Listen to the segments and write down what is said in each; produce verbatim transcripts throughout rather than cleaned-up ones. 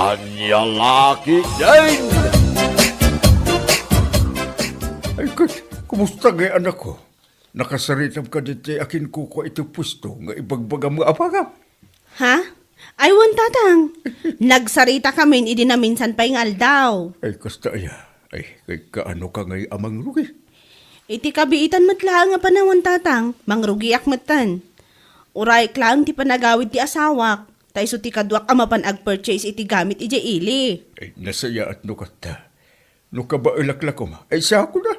Ania la ketdin? Ay, ket, kumusta ngay, anakko? Nakasaritam kadi ti akinkukua iti puesto nga ibagbagam nga apagam? Ha? Ay, wen, tatang. Nagsaritakamin idi naminsan pay nga aldaw. Ay, kasta aya. Ay, kay kaano ka ngay a mangrugi? Iti kabiitan met laeng a panawen, tatang, mangrugiak metten. Urayek laeng ti panagawid ti asawak, ta isu ti kaduak a mapan agpurchase iti gamit idiay ili. Ay, nasayaat no kasta. No kabaelak la koma, ay, siakon a.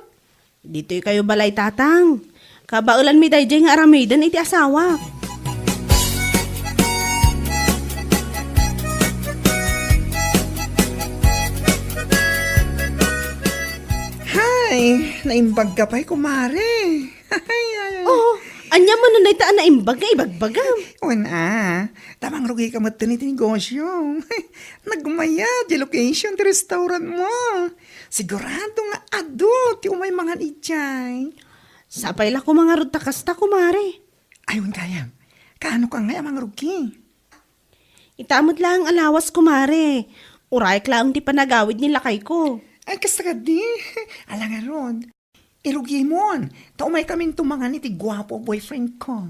Ditoy kayo balay, tatang. Kabaelanmi daydiay nga aramiden iti asawak. Hay, naimbag ka pay, kumare. Ay, ay, ay. Oh, ania man no dayta a naimbag nga ibagbagam? Wen a, ta mangrugika metten iti negosyo. Nagmayat ti location ti restaurant mo. Sigurado nga adu ti umay mangan idiay. Sapay la koma ngarud ta kasta, kumare. Ay, wen gayam. Kaano ka ngay a mangrugi? Ita met laeng a lawas, kumare. Urayek laeng ti panagawid ni lakayko. Ay, kasta kadi. Ala ngarud. Irugimon, ta umaykaminto mangan iti guapo a boyfriend ko.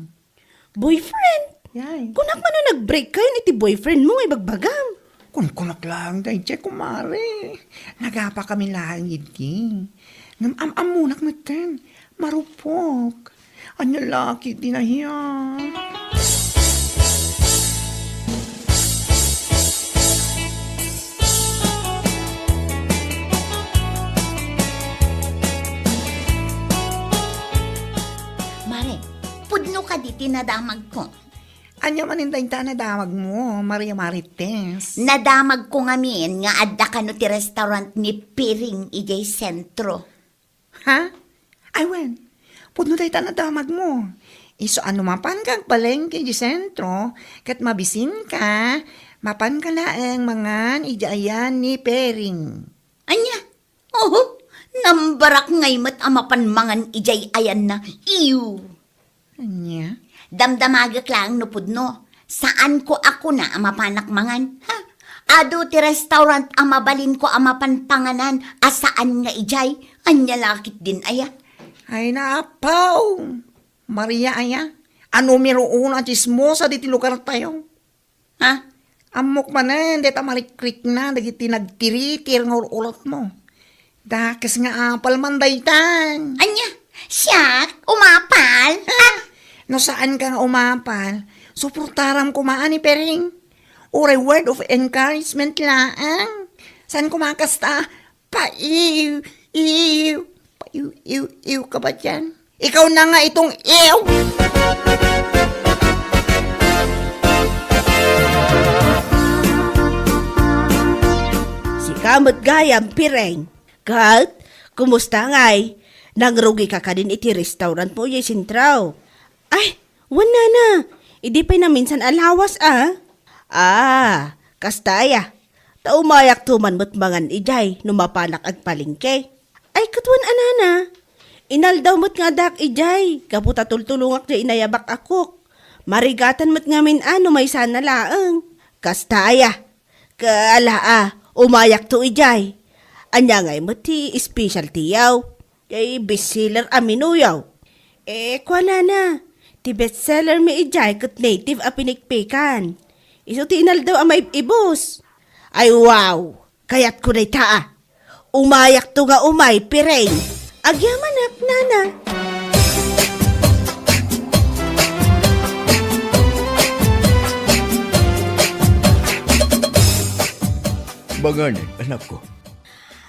Boyfriend? Yay. Kunak man no nag-break kayon iti boyfriend mo nga ibagbagam. Kunkunak laeng daydiay, kumare. Nagapakami laeng idi. Ngem am-ammonak metten, marupok. Ania la ketdin aya? Mare, pudno kadi ti nadamagko. Ania manen dayta a nadamagmo, Maria Marites? Nadamagko ngamin nga adda kano ti restaurant ni Piring idiay sentro. Ha? Ay, wen, pudno dayta a nadamagmo. Isu a no mapanka agpalengke idiay sentro, ket mabisinka, mapanka laeng mangan idiay ayan ni Pering. Ania? Oho, nambarak ngay met a mapan mangan idiay ayanna. Iw! Ania? Damdamagek laeng no pudno. Saanko a kuna a mapanak mangan. Ha? Adu ti restaurant a mabalinko a mapan panganan a saan nga idiay. Ania la ketdin aya? Ay, naapaw! Maria aya? A numero uno a tsismosa diti lugartayo. Ha? Ammok manen dayta marikrikna dagiti nagtiritir nga ur-uratmo. Dakes nga apal man daytan. Ania? Siak? Umapal? Ha? No saanka nga umapal, suportaram koma ni Pering. Uray word of encouragement laeng. Saan koma kasta? Paiw, iw, paiw, iw, iw ka ba dyan? Ikaw na nga itong iw! Sika met gayam, Pireng. Ket, kumusta ngay? Nangrugi ka kadin iti restaurant mo, idiay sentro? Ay, wen nana, idi pay naminsan a lawas a. Ah, kasta aya. Ta umayakto man met mangan idiay no mapanak agpalengke. Ay, ket wen a nana, inaldaw met nga addaak idiay, gapu ta tultulongak diay inayabak a cook. Marigatan met ngamin a no maysana laeng. Kasta aya. Ket ala a, umayakto idiay. Ania ngay met ti specialty yaw? Jay bestseller a menuyaw. Eh, kuanana, ti bestseller mi idiay ket native a pinikpikan. Isu ti inaldaw a maib-ibus. Ay, wow! Kayatko dayta a. Umayakto nga umay, Pireng. Agyamanak, nana. Mangan, anakko.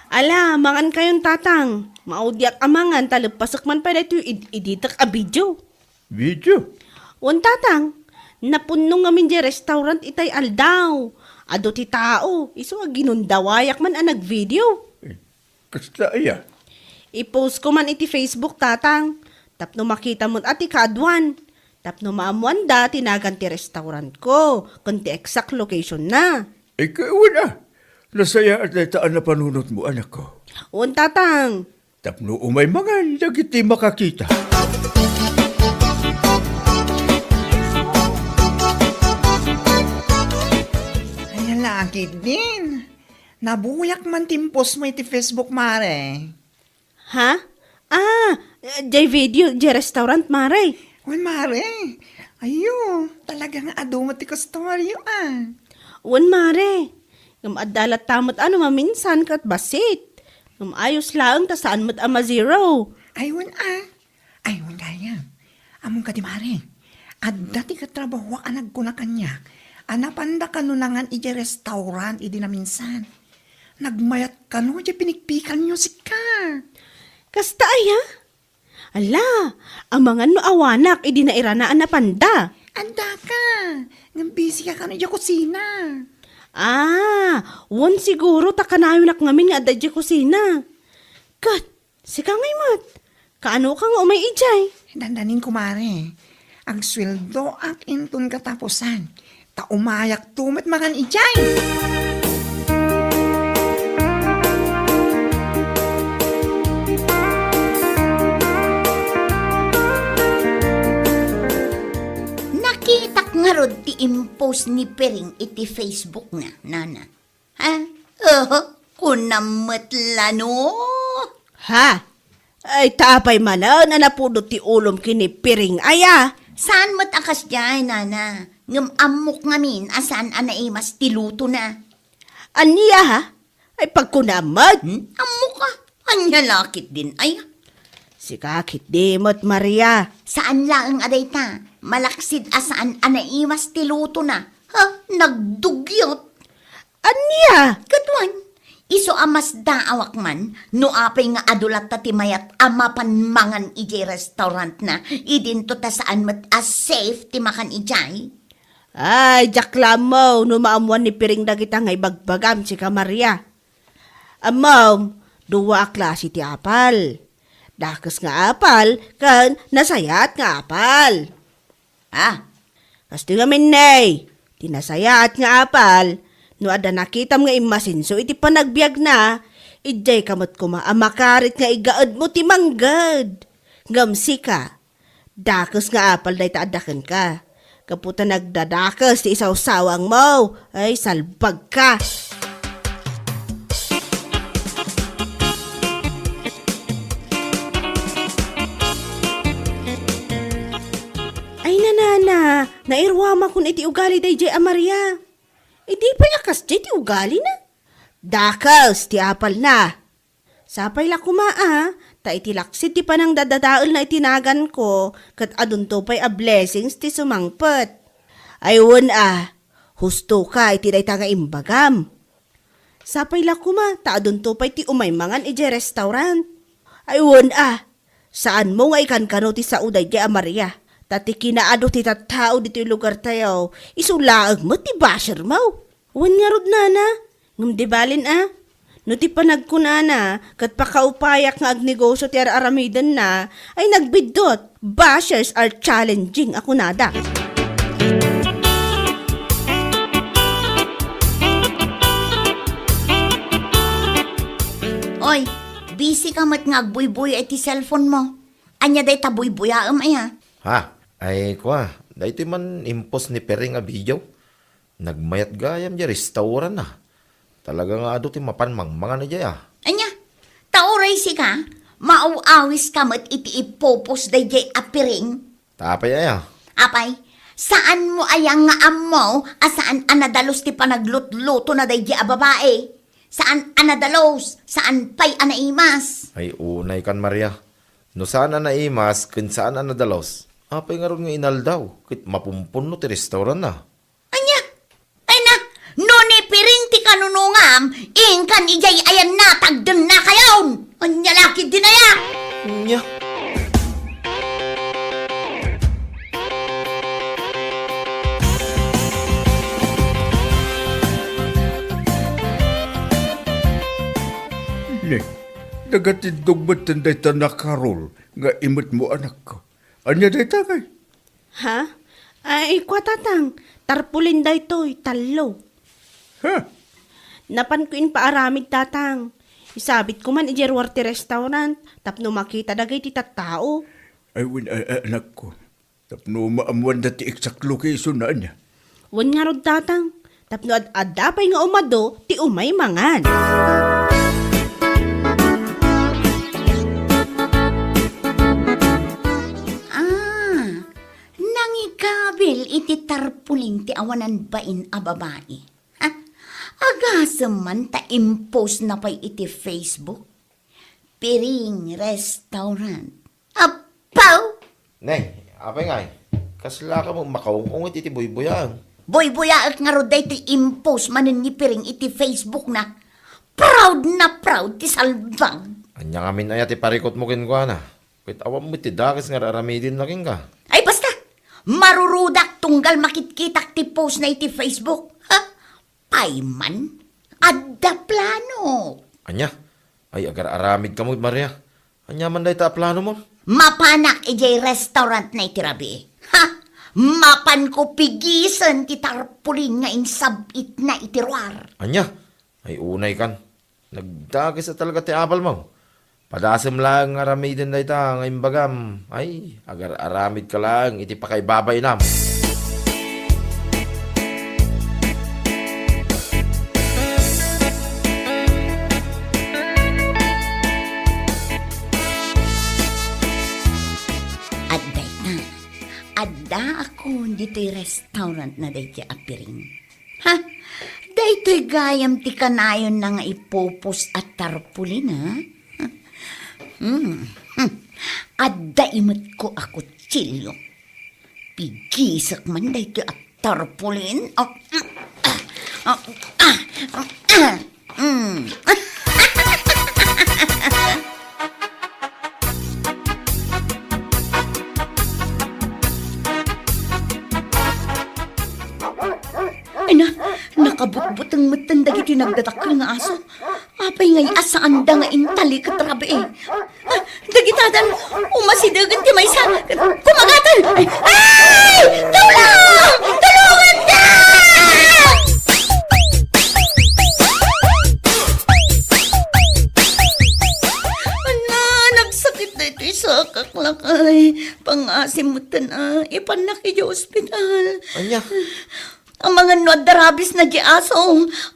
Ala, mangan kayon, tatang. Maudiak a mangan, ta leppasek man pay daytoy id-, iditek a video. Video? Wen, tatang. Napunno ngamin diay restaurant itay aldaw. Adu ti tao. Isu a ginundawayak man a nagvideo. Eh, kasta aya? I-post ko man iti Facebook, tatang. Tapno makita met a ti kaaduan. Tapno maammoanda ti nagan ti restaurant ko, ken ti exact location na. Ikaw na. Nasayaat dayta a napanunotmo, anakko. Wen, tatang. Tapno umay mangan dagiti makakita. Ay, ala, Agiddin, nabuyak man ti impostmo iti Facebook, mare. Ha? Ah, jay video, jay restaurant, mare. Wen, mare. Ayo, talaga nga adu met ti customeryo, ah. Wen, mare. Ngem adda latta met a no maminsan ket bassit. Ngem ayos laeng ta saan met a ma-zero. Ay, wen, ah. Ay, wen gayam. Ammom kadi, mare. Adda ti katrabahoak a nagkuna kaniak a napanda kano nangan idiay restaurant idi naminsan. Nagmayat kano idiay pinigpikanyo, sika. Kasta aya? Ala, amangan no awanak idi nairana a napanda. Addaka. Ngem busy ka kano idiay kusina. Ah, wen siguro ta kanayonak ngamin nga adda idiay kusina. Ket, sika ngay met, kaano ka nga umay idiay? Dandanin, kumare. Agsueldoak inton katapusan. Ta umayakto met mangan idiay. Nakitak ngarud ti impost ni Piring iti Facebook na, nana. Ha? Oho, kunam met la no? Ha? Ay, ta apay manen a napudot ti ulom ken ni Piring aya? Saan met a kasdiay, nana. Ngem ammok ngamin a saan a naimas ti lutona. Ania, ha? Ay, pagkunam met? Hmm? Ammok a. Ania la ketdin aya? Sika ketdi met, Maria. Saan laeng a dayta. Malaksid a saan a naimas ti lutona. Ha? Nagdugyot. Ania? Ket wen, isu a masdaawak man no apay nga adu latta ti mayat a mapan mangan idiay restaurantna, idinto ta saan met a safe ti makan idiay. Ay, diak la ammo no maammoan ni Piring dagita nga ibagbagam, sika Maria. Ammom, dua a klase ti apal. Dakes nga apal ken nasayaat nga apal. Ah, kastoy ngamin, ne, ti nasayaat nga apal, no adda nakitam nga immasinso iti panagbiagna, idiayka met koma a makarit nga igaedmo ti mangged. Ngem sika, dakes nga apal dayta adda kenka. Gapu ta nagdadakes ti isawsawangmo, ay, salbagka. Ay, nanana, nairuamakon iti ugali daydiay a Maria. Idi pay a kasdiay ti ugalina? Dakes ti apalna. Sapay la koma a, ta iti laksid ti panangdadadaelna iti naganko, ket adunto pay a blessings ti sumangpet. Ay wen a, hustoka iti dayta nga imbagam. Sapay la koma ta adunto pay ti umay mangan idiay restaurant. Ay wen a, saanmo nga ikankano ti sao daydiay a Maria, ta ti kinaadu ti tattao ditoy lugartayo, isu laeng met ti bashermo. Wen ngarud, nana, ngem di balin a. No ti panagkunana, ket pakaupayak nga agnegosio ti ar-aramidenna, ay nagbiddut, bashers are challenging a kunada. Oy, busy ka met nga agbuybuya iti cellphone mo. Ania dayta buybuyaem aya? Ha? Ay, kua, daytoy man impos ni Piring a video. Nagmayat gayam diay restaurant na. Talaga nga adu ti mapan mangmangan idiay a. Ania? Ta uray sika, maaw-awis ka met iti ipupos daydiay a Piring? Ta apay aya? Apay, saan mo aya nga ammo a saan a nadalus ti panaglutluto na daydiay a babai? Saan a nadalus, saan pay a naimas? Ay, unay kan Maria. No saan a naimas ken saan a nadalus, apay ngarud nga inaldaw ket mapumpunno ti restaurant na? Ania? Ay na, no ni Piring ti kanunungam, inkan idiay ayan natagden na kayon! Ania la ketdin aya? Ania? Ne, nagatiddog metten dayta nakarul nga imetmo, anakko. Ania dayta, kay? Ha? Ay, kua, tatang, tarpulin daytoy, tallo. Ha? Napanko impaaramid, tatang. Isabitko man idiay ruar ti restaurant tapno makita dagiti tattao. Ay, wen, ay, ay, anakko. Tapno maammoanda ti exact location na, ania? Wen ngarud, tatang. Tapno ad-adda pay nga umadu ti umay mangan. Ah, nangikabil iti tarpulin ti awanan bain a babai. Ha? Agasem man ta impostna pay iti Facebook. Piring Restaurant. Apaw! Ne, apay ngay? Kasla ka mo makaung-ungit iti buybuyaen. Buybuyaek ngarud daytoy impost manen ni Piring iti Facebook na. Proud na proud ti salbag. Ania ngamin aya ti parikutmo kenkuana? Ket awan met ti dakes nga ar-aramidenna kenka. Ay, basta! Marurudak tunggal makitkitak ti post na iti Facebook. Ha? Pay man, adda plano. Ania? Ay, agar-aramid kamo, Maria. Ania man dayta a plano mo? Mapanak idiay restaurant na iti rabii. Ha? Mapanko pigisen ti tarpulin nga insab-itna iti ruar. Ania? Ay, unay kan. Nagdakes a talaga ti apal mo. Padasem laeng nga aramiden dayta nga imbagam. Ay, agar-aramid ka laeng iti pakaibabainam. Adda ita. Adda akon ditoy restaurant na daytoy a Piring. Ha? Daytoy gayam ti kanayonna nga ipupos a tarpulin, ha? Hmm. Hmm. Adda imetko a kutsilio. Pigisek man daytoy a tarpulin. Ah, ah, ah, ah, ah, ah. Hmm. Ay na, nakabutbuteng metten dagiti nagdadakkel nga aso. Apay ngay a saanda nga intali ket rabii? Ah, dagitadan, umasidegen ti maysa. Kumagaten! Ay! Tulong! Tulungan ka! Ala, nagsakit daytoy sakak, lakay. Pangasim metten a, ipannak idiay ospital. Ania? Amangan no adda rabies na di aso,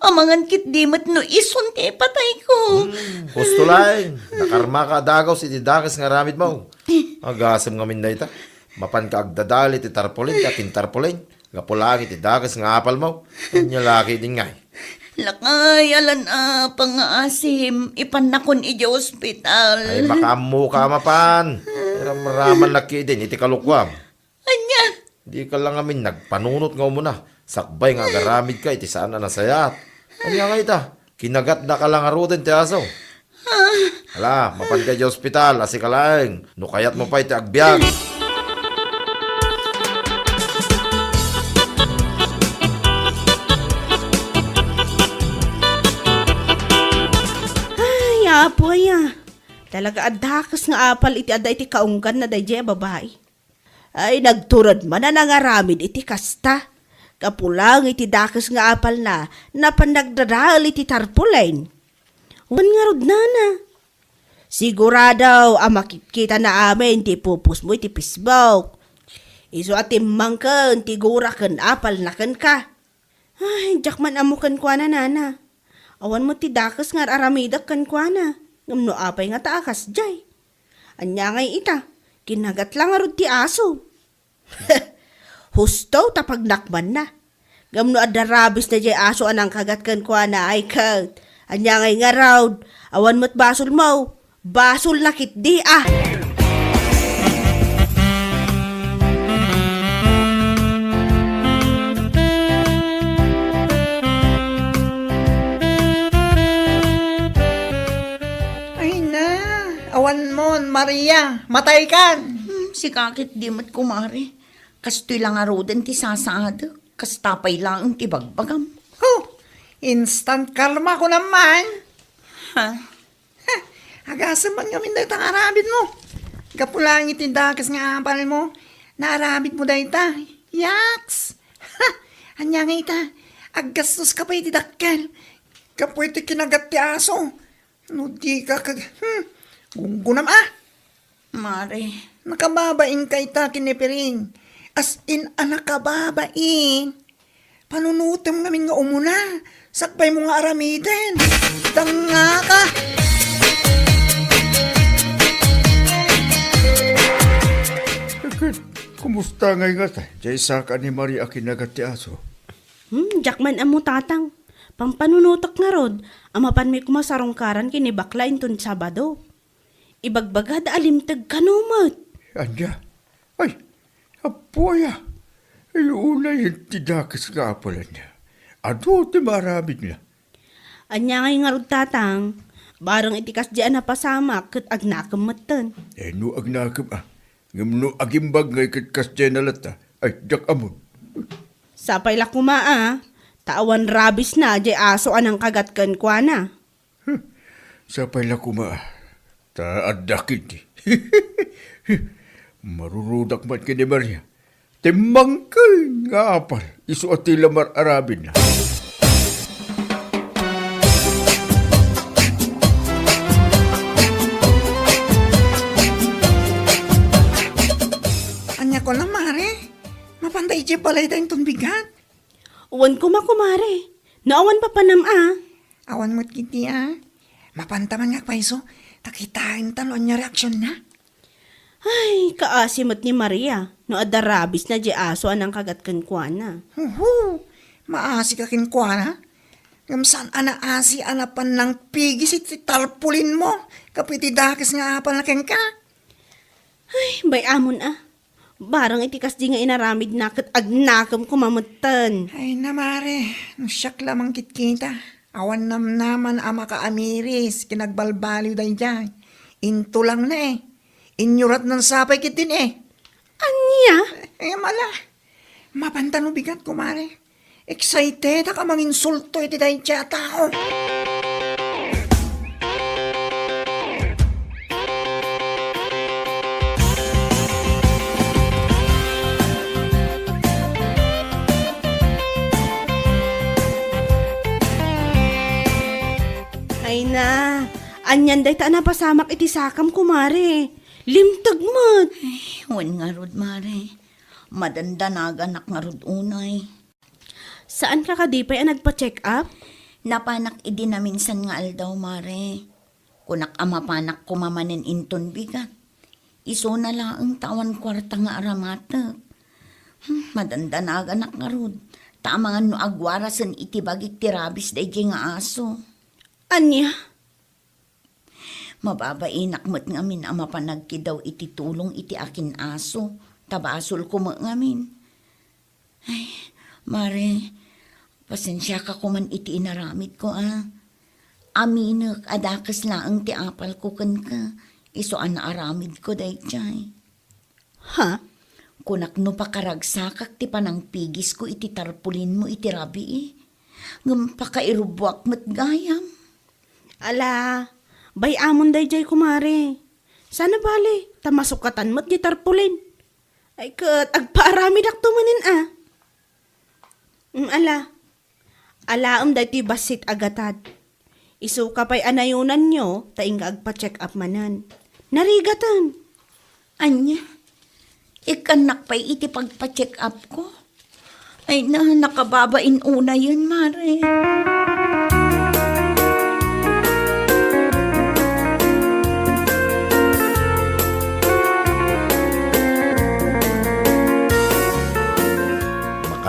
amangan ketdi met no isun ti ipatayko. Hmm, husto laeng. Nakarmaka a dagus iti dakes nga aramidmo. Agasem ngamin dayta. Mapanka agdadael iti tarpulin, ti akintarpulin. Gapu laeng iti dakes nga apalmo. Ania la ketdin ngay? Lakay, alan a pangaasim, ipannakon idiay ospital. Ay, makaammoka a mapan. Ramramannak ketdin iti kalukuam. Ania? Dika la ngamin nagpanunot nga umuna, sakbay nga agaramidka iti saan a nasayaat. Ania nga ita? Kinagatdaka la ngaruden ti aso. Ah. Ala, mapanka idiay ospital, asika laeng. No kayatmo pay ti agbiag. Ay, Apo aya. Talaga a dakes nga apal iti adda iti kaungganna daydiay a babai. Ay, nagtured man a nangaramid iti kasta. Gapu laeng iti dakes nga apalna, napan nagdadael iti tarpaulin. Wen ngarud, nana. Sigurado a makitkitana amin ti ipupusmo iti Facebook. Isu a timmangken ti gura ken apalna kenka. Ay, diak man ammo kenkuana, nana. Awan met ti dakes nga ar-aramidek kenkuana. Ngem no apay ngata a kasdiay? Ania ngay ita? Kinagat la ngarud ti aso. Husto ta pagnakmanna. Ngem no adda rabies daydiay aso a nangkagat kenkuana, ay ket. Ania ngay ngarud? Awan met basolmo. Basolna ketdi a. Ay na, awanmon, Maria, mataykan. Hmm, sika ketdi met, kumare. Kastoy la ngaruden ti sasaadek, kasta pay laeng ti bagbagam. Huh! Instant karma, kunam man. Ha? Ha! Agasem man ngamin dayta nga aramidmo. Gapu laeng iti dakes nga apalmo, naaramidmo dayta. Yaks! Ha! Ania nga ita? Aggastoska pay iti dakkel. Gapu iti kinagat ti aso. No dika kag-, hmm, gunggunam a. Mare. Nakababain ka ita ken ni Piring. As in a nakababain. Panunotem ngamin nga umuna. Sakbaymo nga aramiden. Dangngaka! Ket, kumusta ngay ngata? Jay saka ni Maria a kinagat ti aso. Hmm, diak man ammo, Tatang. Pampanunotek ngarud, a mapanmi koma sarungkaran ken ni bakla inton Sabado. Ibagbagada a limteg kano met. Ania? Ay, apo aya. Ay, unay ti dakes nga apal ania. Adu ti maaramidna. Ania ngay ngarud, Tatang? Bareng iti kasdi a napasamak ket agnakem metten. Eh, no agnakem a. Ngem no agimbag ngay ket kasdiay na latta. Ay, diak ammon. Sapay la koma a, ta awan rabiesna jay aso a nangkagat kenkuana. Sapay la koma, ta adda ketdi. Marurudak met ken ni Maria. Timmangken nga apal, isu a ti la mar-aramidna. Ania kunam, Mare? Mapanda idiay balayda inton bigat? Wen koma, kumare. No awan papanam a. Awan met ketdi a. Mapanta man nga agpayso, ta kitaenta no ania reaksionna. Ay, kaasi met ni Maria no adda rabiesna jay aso a nangkagat kenkuana. Huhu! Maasika kenkuana? Ngem saan a naasi a napan nangpigis iti tarpulinmo gapu iti dakes nga apalna kenka? Ay, bay-amon a. Barang iti kasdi nga inaramidna ket agnakem koma metten. Ay na, Mare, no siak la mangkitkita, awan namnaman a makaamiris ken agbalbaliw daydiay. Intulang na, eh. Inyuratnan sapay ketdin, eh. Ania? Eh, mala. Mapanta no bigat, kumare. Excited a manginsulto iti daydiay a tao. Ay na, anian dayta a napasamak iti sakam, kumare? Limteg met. Ay, wen ngarud, Mare. Madandanaganak ngarud unay. Saanka kadi pay a nagpa-check up? Napanak idi naminsan nga aldaw, Mare. Kunak a mapanak koma manen inton bigat. Isuna laeng ta awan kuarta nga aramatek. Hmm, madandanaganak ngarud. Ta amangan no agwarasen iti bagik ti rabies daydiay nga aso. Ania? Mababainak met ngamin a mapan agkidaw iti tulong iti akin-aso, ta basolko met ngamin. Ay, Mare, pasensiaka koman iti inaramidko a. Aminek a dakes laeng ti apalko kenka, isu a naaramidko daydiay. Ha? Kunak no pakaragsakak ti panangpigisko iti tarpulinmo iti rabii, ngem pakairubbuak met gayam. Ala, bay-amon daydiay, kumare. Sana bale, ta masukatan met di tarpulin. Ay ket, agpaaramidakto manen a. Mm, ala. Alaem daytoy bassit a gatad. Isuka pay a nayonanyo ta inka agpa-check up manen. Narigaten. Ania? Ikkannak pay iti pagpa-check up ko? Ay na, nakababain unayen, Mare.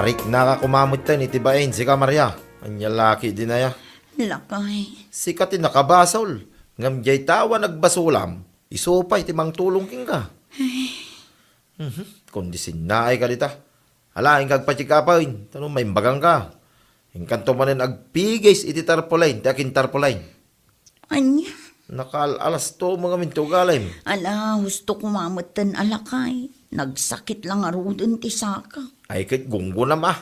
Makariknaka koma metten iti bain, sika, Maria. Ania la ketdin aya? Lakay. Sika ti nakabasol, ngem diay ta awan agbasolam, isu pay ti mangtulong kenka. Ay. Mhm. Kundi sinnaay ka dita. Ala, inka agpa-check-upen, ta no maimbagangka. Inkanto manen agpigis iti tarpaulin, ti akin tarpaulin. Ania? Nakaal-alas to, mga mintugalim. Ala, husto koma metten a lakay. Nagsakit la ngaruden ti saka. Ay, ket gunggonam a.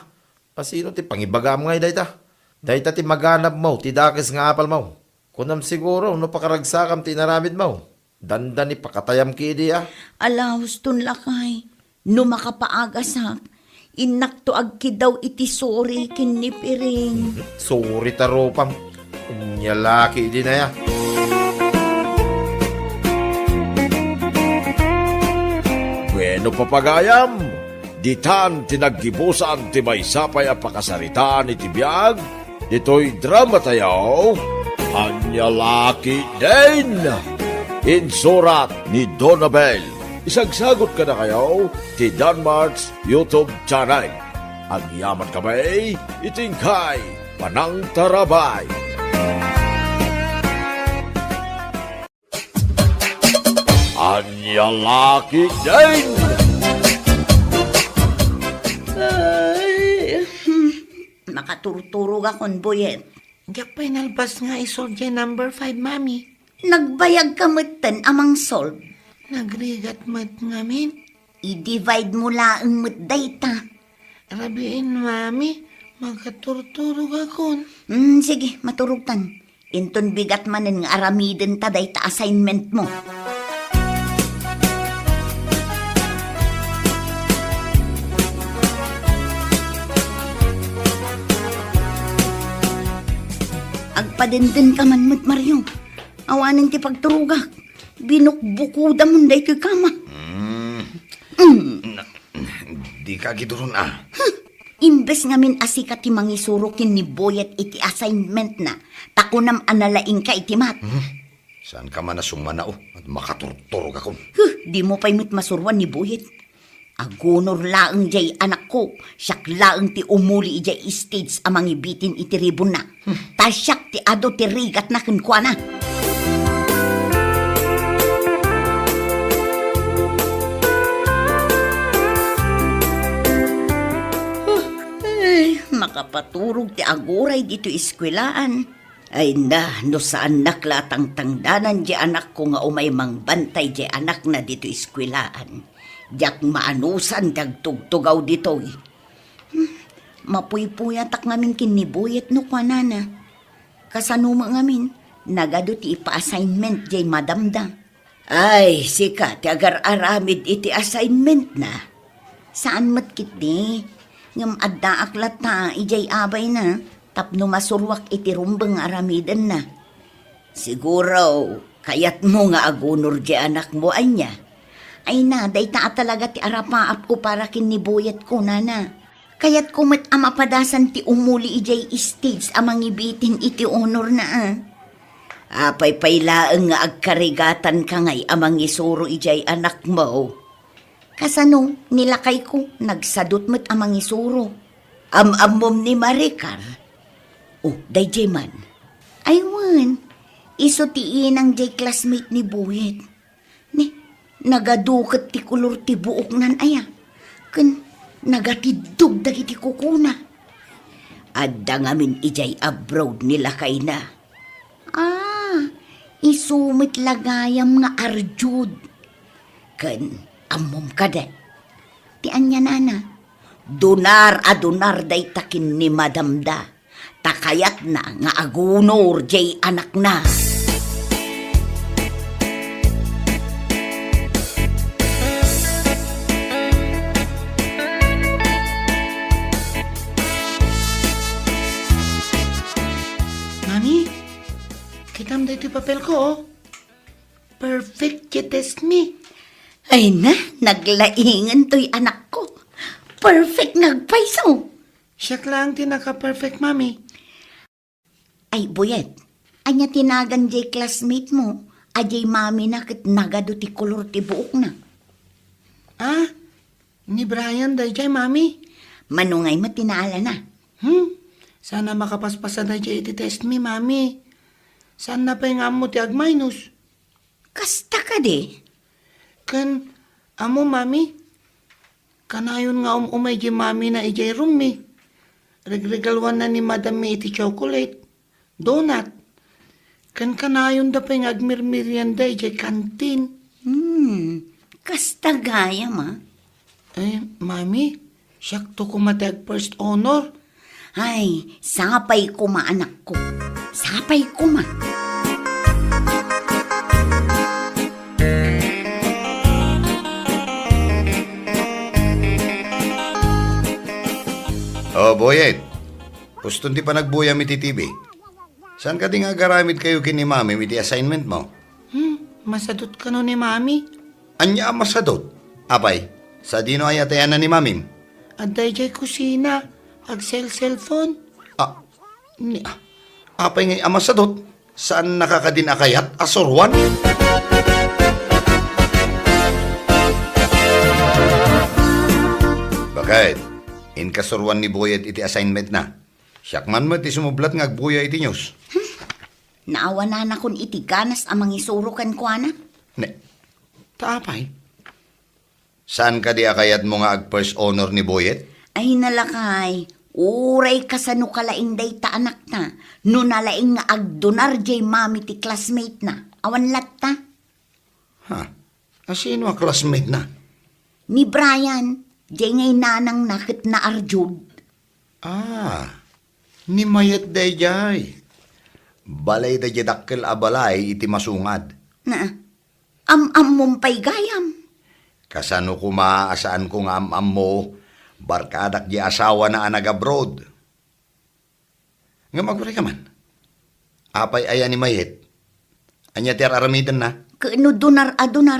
Asino ti pangibagam ngay dayta? Dayta ti maganabmo, ti dakes nga apalmo. Kunam siguro no pakaragsakam ti inaramidmo. Dandani pakatayam kidi a. Ala, huston lakay. No makapaagasak, innakto agkidaw iti suri ken ni Piring. Suri ta rupam. Ania la ketdin aya? Bueno, papagayam. Ditan ti naggibusan ti maysa pay a pakasaritaan iti biag ditoy dramatayo, Ania La Ketdin! Insurat ni Donabel. Isagsagot kadakayo ti Danmart's YouTube channel. Agyamankami iti inkay panangtarabay. Ania La Ketdin! Ay, hmm. Makaturturogakon, Boyet. Diak pay nalpas nga isolve diay number five, Mami. Nagbayagka metten a mangsolve. Nagrigat met ngamin. I-divide mo laeng met dayta. Rabiin, Mami, makaturturogakon. Hmm, sige, maturogtan. Inton bigat manen nga aramidenta dayta assignment mo. Agpadenden ka man met, Mario. Awanen ti pagturogak. Binukbukodamon daytoy kama. Mm. Mm. Na, di ka agiduron, a. Huh! Imbes ngamin a sika ti mangisuro ken ni Boyet iti assignment na, ta kunam a nalaingka iti math. Hmm? Saan ka man a summanao, at makaturturogakon. Huh! Dimo pay met masuroan ni Boyet. Agunor laeng diay anakko, siak laeng ti umuli idiay stage a mangibitin iti ribonna. Hmm. Ta siak ti adu ti rigatna kenkuana. Huh, ay, makapaturog ti aguray ditoy eskuelaan. Ay na, no saannak la a tangtangdanan diay anakko nga umay mangbantay diay anakna ditoy eskuelaan. Diak maanusan ti agtugtugaw ditoy. Hmm, mapuypuyatak ngamin ken ni Boyet no kuanana. Kasano met ngamin, nagadu ti ipa-assignment diay madamda. Ay, sika ti agar-aramid iti assignment na. Saan met ketdi, ngem addaak latta idiay abayna tapno masuroak iti rumbeng nga aramidenna. Siguro, kayatmo nga agunor diay anakmo, ania? Ay na, dayta a talaga ti arapaapko para ken ni Boyet, kunana. Kayatko met a mapadasan ti umuli idiay stage a mangibitin iti honor na, a. Apay pay laeng nga agkarigatanka ngay a mangisuro idiay anakmo? Kasano, ni lakayko, nagsadut met a mangisuro. Am-ammom ni Maricar? O, daydiay man. Ay wen, isu ti inang diay classmate ni Boyet. Ni, nagadu ket ti kolor ti buoknan aya, ken nagatiddog dagiti kukuna. Adda ngamin idiay abroad ni lakayna. Ah, isu met la gayam nga arjud. Ken ammom kadi ti anianana? Dunar a dunar dayta ken ni madamda. Ta kayatna nga agunor diay anakna. Mami, kitam daytoy papelko, o. Perfect ti test mi. Ay na, naglaingen toy anakko. Perfect nga agpayso. Siak laeng ti naka-perfect, Mami. Ay, Boyet, ania ti nagan diay classmate mo a diay mamina ket nagadu ti kolor ti buokna? Ah, ni Brian daydiay, Mami. Mano ngay met ti naalana? Hmm, saan a makapaspasa daydiay iti test mi, Mami. Saanna pay nga ammo ti agminus. Kasta kadi? Ken, ammo, Mami, kanayon nga um-umay diay mamina idiay room mi. Regregaluanna ni madam mi iti chocolate, donut. Ken kanayonda pay nga agmirmerienda idiay kantin. Hmm, kasta gayam, a. Eh, Mami, siakto koma ti ag-first honor. Ay, sapay koma, anakko. Sapay koma. O, Boyet. Puston ti panagbuyam iti T V. Saan kadi nga agaramid kayo ken ni Mami iti assignment mo? Hmm, masadot kano ni Mami. Ania a masadot? Apay, Sadino aya ti ayanna ni mamim? Adda idiay kusina, agcell-cellphone. Ah, ni, ah, apay ngay a masadut? Saannaka kadin a kayat a suruan? Baket, inka suruan ni Boyet iti assignment-na. Siak man met ti sumublat nga agbuya iti news. Naawananakon iti ganas a mangisuro kenkuana. Ne, ta apay? Saan kadi a kayatmo nga ag-first honor ni Boyet? Ay, nalakay, uray kasano ka laeng dayta anakna, no nalaing nga agdunar diay mami ti classmate-na. Awan latta? Ha? A sino a classmate-na? Ni Brian, diay ngay nanangna ket naarjud. Ah, ni Mayet daydiay. Balay daydiay dakkel a balay iti masungad. Na, am-ammom pay gayam. Kasano koma a saanko nga am-ammo, barkadak di asawana a nag-abroad. Ngem agurayka man. Apay aya ni Mayet? Ania ti ar-aramidenna? Ket no dunar a dunar,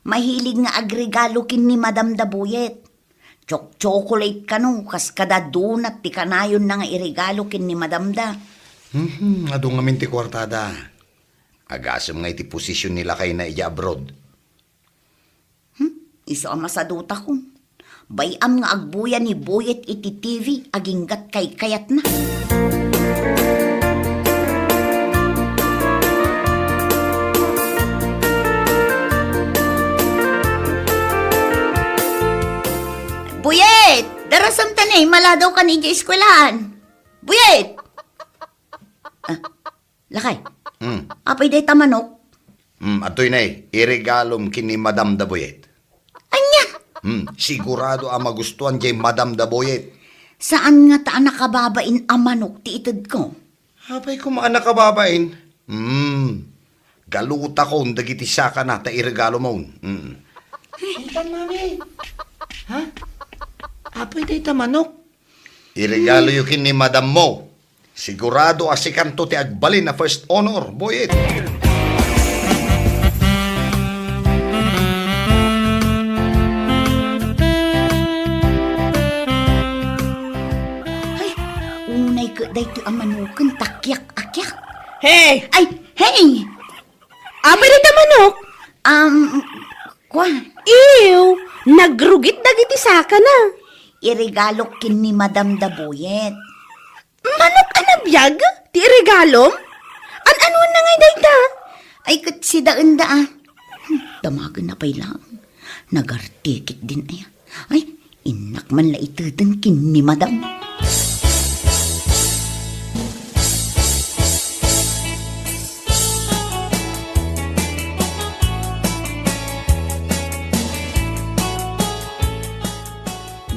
mahilig nga agregalo ken ni Madam da Boyet. Chok-chocolate kano, kas kada donut ti kanayonna nga iregalo ken ni Madam da. Mhm, adu ngamin ti kuartada. Agasem nga iti posisyon ni lakayna idiay abroad. Hmm? Isu a masadutakon. Bay-am nga agbuya ni Boyet iti T V, aginggat kaykayatna. Boyet! Darasam ta ne, maladaw kan idiay eskwelahan. Boyet! Ah, Lakay. Hmm. Apay dayta manok? Hmm, adtoy nay, iregalom ken ni Madam da Boyet. Ania? Hmm, sigurado a magustuan diay Madam da Boyet. Saan ngata a nakababain a manok ti itedko? Apay koma a nakababain? Hmm, galutakon dagiti sakana ta iregalomon. Hmm. Intan, Mami. Ha? Apay dayta manok? Iregaloyo ken ni madammo. Sigurado a sikanto ti agbalin a first honor, Boyet. Ay, unay ket daytoy a manoken ta kiak a kiak. Hey! Ay, hey! Apay dayta manok? Um, kwa? Ew, nagrugit dagiti sakana. Iregalok ken ni Madam da Boyet. Manok a nabiag ti iregalom? An-anuenna ngay dayta? Ay, ket sidaenda, a. Hmm, damagenna pay laeng. Nagartikit din aya. Ay, innak man la iteden ken ni Madam.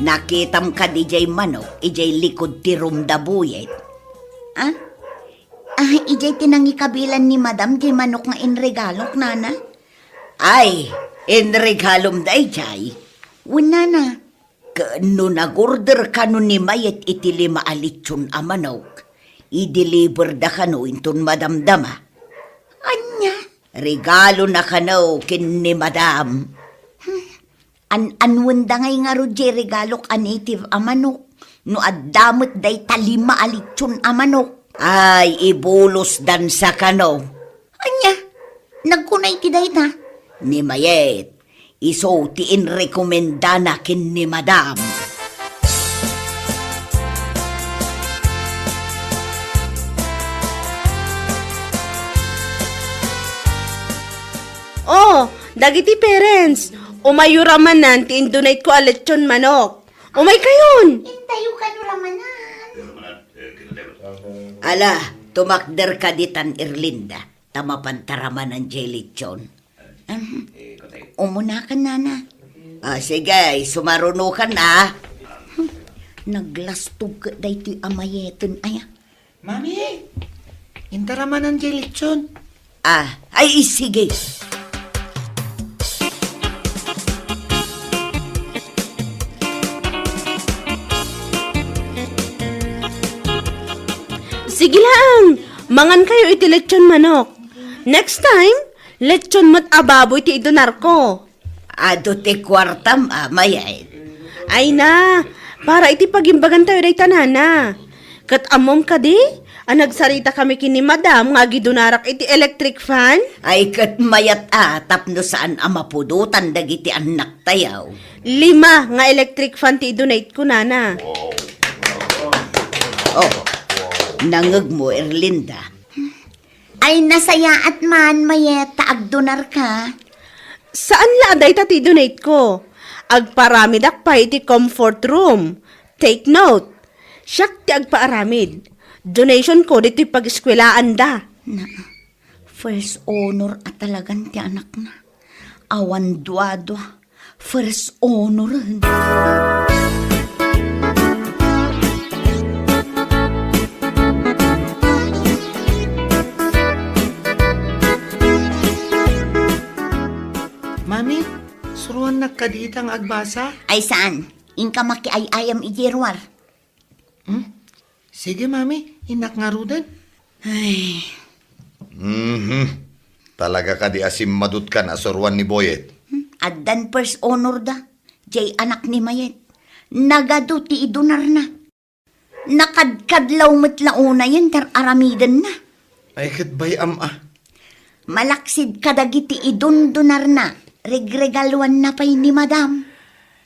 Nakitam kadi jay manok idiay likud ti room da Boyet? Ah? Ah, idiay ti nangikabilan ni Madam jay manok nga inregalok, nana? Ay, inregalom dayjay. Wen, nana. Ken no nag-order kano ni Mayet iti lima a litson a manok, i-deliver da kano inton madamdama. Ania? Regalona kano ken ni Madam. Hmm. An-anuenda ngay ngarud jay regalok a native a manok no adda met dayta lima a litson a manok? Ay, ibulosdansa kano. Ania? Nagkuna iti dayta? Ni Mayet, isu ti inrekomendana ken ni Madam. Oh, dagiti parents, umayyo ramanan ti in-donate-ko a lechon manok. Umaykayon! Intayo kano ramanan. Ala, tumakder ka ditan, Erlinda. Ta mapanta ramanan jay lechon. Ahem. Umunakan, nana. Ah, sige, sumarunokan, ah. Hmm, naglastog ket daytoy a Mayeten aya. Mami, inta ramanan jay lechon. Ah, ay, sige. Sige laeng, mangan kayo iti lechon manok. Next time, lechon met a baboy ti idonarko. Adu ti kuartam, a, Mayet. Ay na, para iti pagimbagantayo dayta, nana. Ket ammom kadi a nagsaritakami ken ni Madam nga agidonarak iti electric fan? Ay, ket mayat a tapno saan a mapudotan dagiti annaktayo. Lima nga electric fan ti idonate-ko, nana. Oh, nangegmo, Erlinda. Ay, nasayaat man, Mayet, ta agdonarka. Saan la a dayta ti donate-ko. Agparamidak pay iti comfort room. Take note, siak ti agpaaramid. Donation-ko ditoy pag-eskuelaanda. Na, first honor a talagan ti anakna. Awan dua-dua. First honoren. Mami, suruannak kadi ita nga agbasa? Ay, saan? Inka makiay-ayam idiay ruar. Hmm? Sige, Mami, innak ngaruden. Ay. Mhm. Talaga kadi a simmadutkan a suruan ni Boyet? Hmm? Addan first honor da. Jay anak ni Mayet. Nagadu ti idunarna. Nakadkadlaw met la unayen ti ar-aramidenna. Ay, ket bay-am a. Malaksid kadagiti idundunarna, regregaluanna pay ni Madam.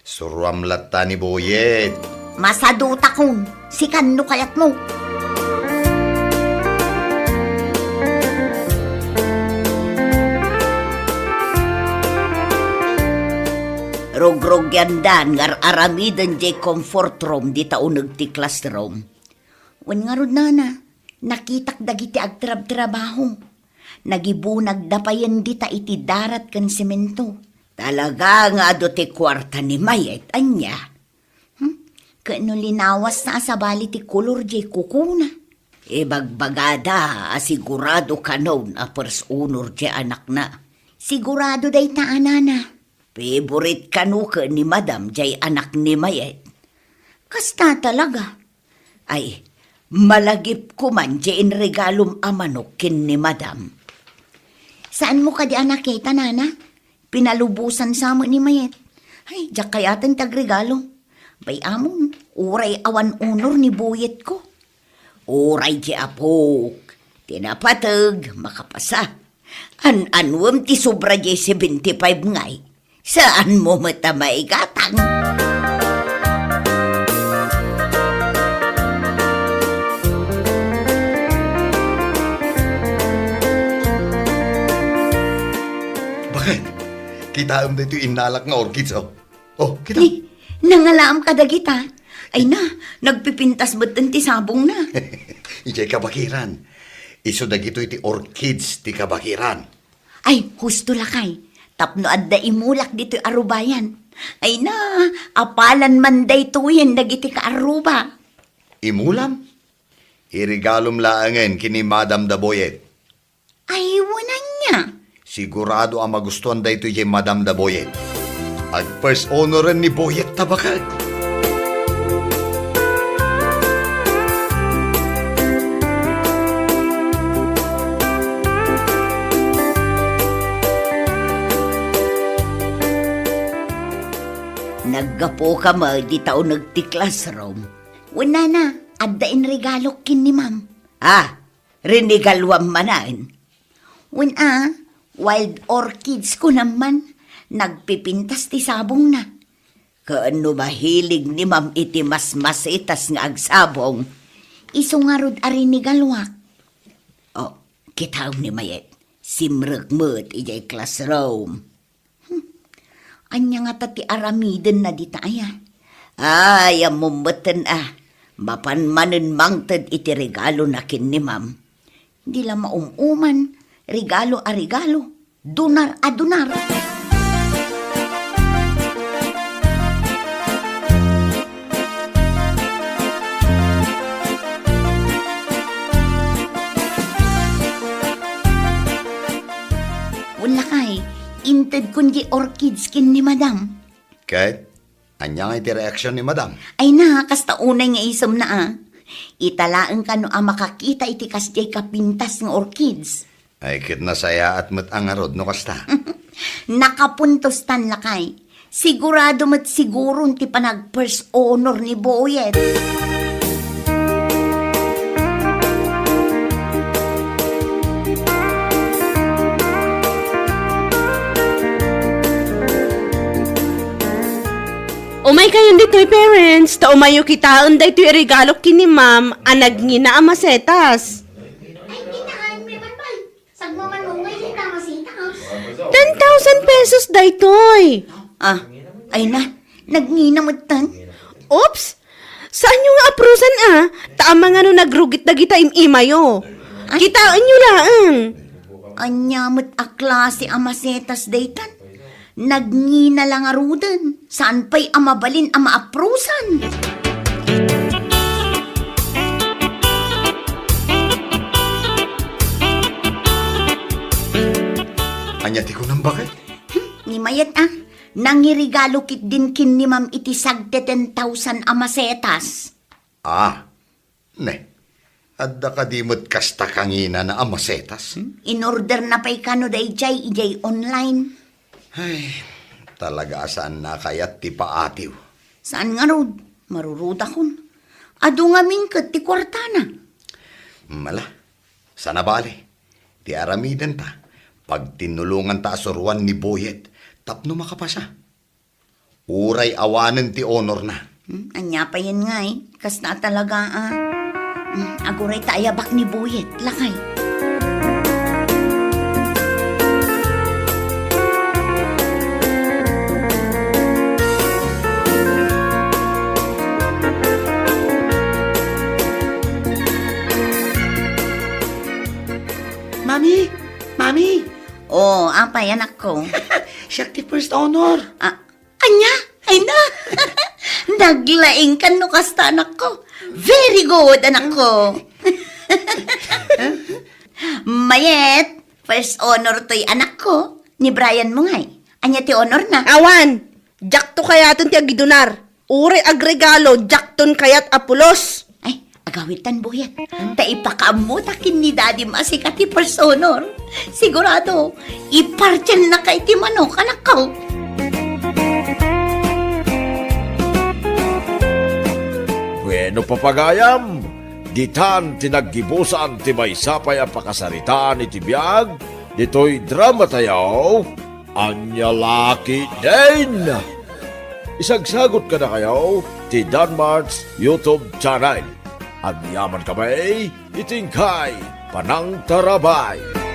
Suruam latta ni Boyet. Masadutakon, sikan no kayatmo. Rugrugyandan nga ar-aramiden jay comfort room dita uneg ti classroom. Wen ngarud, nana, nakitak dagiti agtrabtrabaho. Nagibunagda payen dita iti darat ken semento. Talaga nga adu ti kuarta ni Mayet, ania? Hmm? Ket no linawasta a sabali ti kolor jay kukuna. Ibagbagada a sigurado kanon a first honor jay anakna. Sigurado dayta a, nana. Favorite kano ken ni Madam jay anak ni Mayet. Kasta talaga. Ay, malagipko man jay inregalom a manok ken ni Madam. Saanmo kadi a nakita, nana? Pinalubosan sa met ni Mayet. Ay, diak kayaten ti agregalo. Bay-amon, uray awan honor ni Boyetko. Uray jay apok, ti napateg, makapasa. An-anuem ti sobra jay seventy-five ngay? Saanmo met a maigatang? Bakit? Kitaem daytoy innalak nga orchids, oh. Oh, kita. Ni, nangalaam kadagita. Ay na, nagpipintas metten ti sabongna. Idiay kabakiran. Isu dagitoy ti orchids ti kabakiran. Ay, husto lakay. Tapno adda imulak ditoy arubayan. Ay na, apalan man daytoyen dagiti kaarruba. Imulam? Iregalom laengen ken ni Madam Daboyet. Ay, wen ania? Sigurado a magustuan daytoy jay Madam Daboyet. Ag-first honoren ni Boyet ta bakek. Naggapuka met dita uneg ti classroom. Wen, nana, adda inregalok ken ni ma'am. Ah, rinigaluam manen? Wen a, wild orchids ko naman, nagpipintas ti sabongna. Ken no mahilig ni ma'am iti masmasitas nga agsabong, isu ngarud a rinigaluak. Oh, kitaem ni Mayet, simrek met idiay classroom. Hmm. Ania ngata ti aramidenna dita aya? Ay, ammom metten a, mapan manen mangted iti regalona ken ni ma'am. Di la maum-uman, regalo a regalo, dunar a dunar. Wen lakay, intedkon jay orchids ken ni Madam. Ket, ania ngay ti reaksion ni Madam? Ay na, kasta unay nga isemna a. Ita laeng kano a makakita iti kasdiay kapintas nga orchids. Ay, ket nasayaat met a ngarud no kasta. Nakapuntos tan, lakay. Sigurado met siguron ti panag-first honor ni Boyet. Umay kayon ditoy, parents, ta umayyo kitaen daytoy iregalok ken ni ma'am a nagngina a masetas. Ay, kitaen, may balbal. Sagmamanungay diay masitas. Ten thousand pesos daytoy. Ah, ay na, nagngina metten. Oops! Saanyo nga aprusan a, ta amangan no nagrugit dagita im-imayo. Ay. Kitaenyo laeng. Ania met a klase a masetas daytan? Nagngina la ngaruden, saan pay a mabalin a maaprusan. Ania ti kunam, baket? Hmm, ni Mayet a, nangiregalo ketdin ken ni Ma'am iti sagte ten thousand a masetas. Ah, ne. Adda kadi met kasta kanginana a masetas? Hmm? In-orderna pay kano daydiay idiay online. Ay, talaga a saanna a kayat ti paatiw. Saan ngarud, marurudakon. Adu ngamin ket ti kuartana. Mala, sana bale. Ti aramidenta, pagtinnulonganta a suroan ni Boyet tapno makapasa. Uray awanen ti honorna. Hmm, ania payen ngay? Kasta talaga, ah. Hmm, aguray ta ayabak ni Boyet, lakay. Mami! Mami! Oh, apay, anakko? Siak ti first honor. Ah, ania? Ay na! Naglaingkan no kasta, anakko. Very good, anakko. Mayet, first honor toy, anakko. Ni Brian mo ngay. Ania ti honor na? Awan! Diakto kayaten ti agidunar. Uray agregalo, diakton kayat a pulos. Ay, agawidtan, Boyet. Ta ipakaammota ken ni Dadim a sika ti first honor. Sigurado, ipartialnaka iti manok, anakko. Bueno, papagayam, ditan ti naggibusan ti maysa pay a pakasaritaan iti biag ditoy dramatayo. Ania la ketdin? Isagsagot kadakayo ti Danmart's YouTube channel. Agyamankami iti inkay panangtarabay.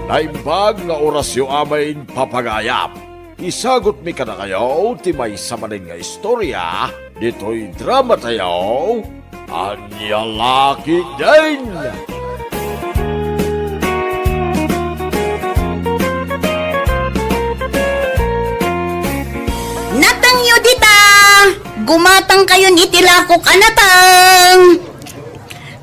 Naimbag nga orasyo amin, papagayam. Isagutmi kadakayo ti maysa manen nga istorya ditoy dramatayo, Ania la ketdin? Natengyo dita! Gumatangkayon iti lakok a nateng!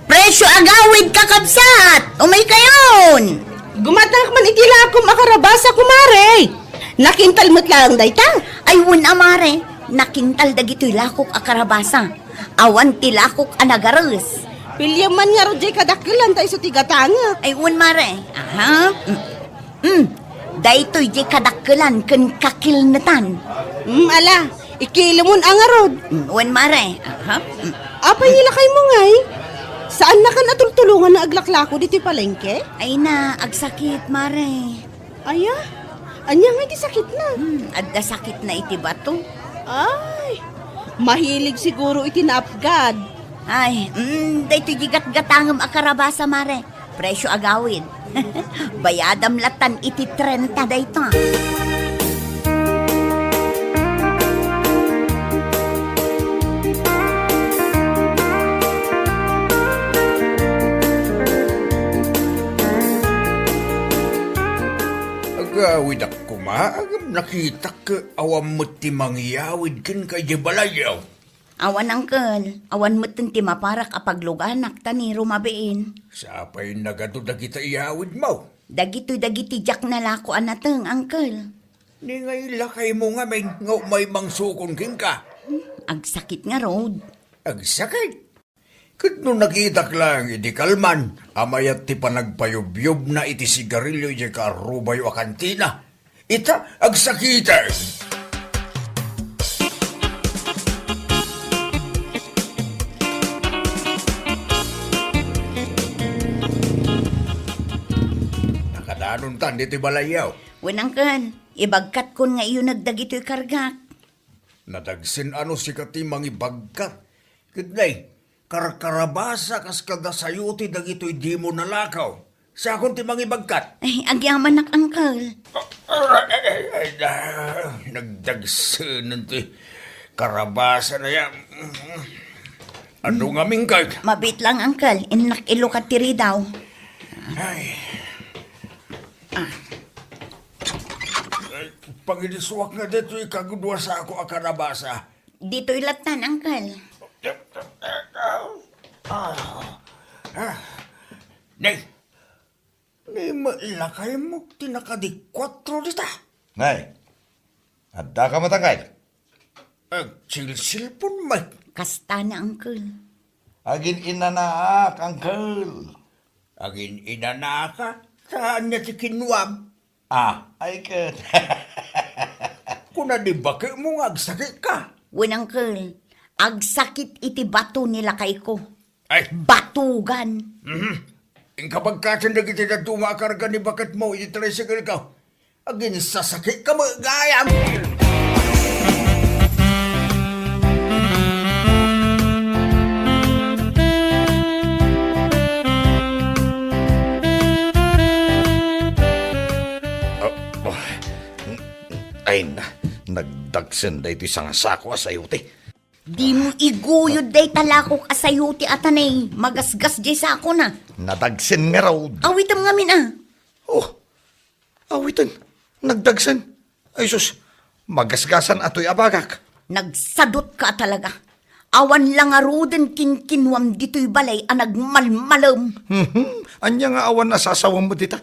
Presyo agawid, kakabsat! Umaykayon! Gumatangak man iti lakom a karabasa, kumare! Nakintal met laeng dayta. Ay, wen a, mare. Nakintal dagitoy lakok a karabasa. Awan ti lakok a nagares. Piliem man ngarud diay kadakkelan ta isu ti gatangek. Ay, wen, mare. Aha. Mm. Mm. Daytoy diay kadakkelan ken kakilnetan. Mm, ala. Ikilomon a ngarud. Mm, wen, mare. Aha. Mm. Apay nga ilakaymo ngay? Saannakan a tultulongan nga aglaklako ditoy palengke? Ay na, agsakit, mare. Aya? Ania ngay ti sakitna? Hmm, adda sakitna iti bato. Ay, mahilig siguro iti naapgad. Ay, mm, daytoy di gatgatangem a karabasa, mare. Presyo agawid. Bayadam latan iti trenta dayta. Agawidak koma, ngem nakitak ket awan met ti mangiyawid kenka idiay balayyo. Awan, angkel. Awan metten ti maparak a pagluganak ta ni rumabiin. Sapay nagadu dagita iyawidmo? Dagitoy dagiti diak nalako a nateng, angkel. Ni nga ilakaymo ngamin nga umay mangsukon kenka. Agsakit ngarud. Agsakit? Ket no nakitak laeng idi kalman a mayat ti panagpayubyubna iti sigarilio idiay kaarubayo a kantina, ita, agsakiten! Nakadanontan ditoy balayyo. Wen, Uncle, ibagkatkon nga iyuneg dagitoy kargak. Nadagsen a no sika ti mangibagkat. Ket nay, karkarabasa kas kada sayote dagitoy dimo nalakaw. Siakon ti mangibagkat. Ay, agyamanak, Uncle. Ay, ay, ay, ah, nagdagsenan ti karabasa na yan. Ano nga mingkag? Mabit lang, Uncle. Innak ilukat ti ridaw. Ay. Ah. Ay, pangidisuak nga ditoy kagudua sako a karabasa. Ditoy lattan, Uncle. Ah. Ah. Nay, ni met lakaymo ti nakadi kuatro dita. Nay, adda ka matangkay? Agsilsilpon met. Kastana, Uncle. Agin-inanaak, Uncle. Agin-inanaka? Saan niya ti kinuam? Ah, ay ket. Kuna di baketmo nga agsakitka? Wen, Uncle, agsakit iti bato ni lakayko. Ay. Batugan. Mhm. Inka pagkaten dagiti dadduma a karga ni baketmo iti tricycle ko. Aginsasakitka met gayam. Ah, ay na, nagdagsen daytoy sangasako a sayote. Dimo iguyod dayta lakok a sayote a tanay, magasgas diay sakona. Nadagsen ngarud. Awitem ngamin a. Oh, awiten. Nagdagsen. Ay sus, magasgasan atoy a bagak. Nagsadutka talaga. Awan la ngaruden kinkinuam ditoy balay a nagmalmalem. Mhm. Ania nga awan a sasawem dita?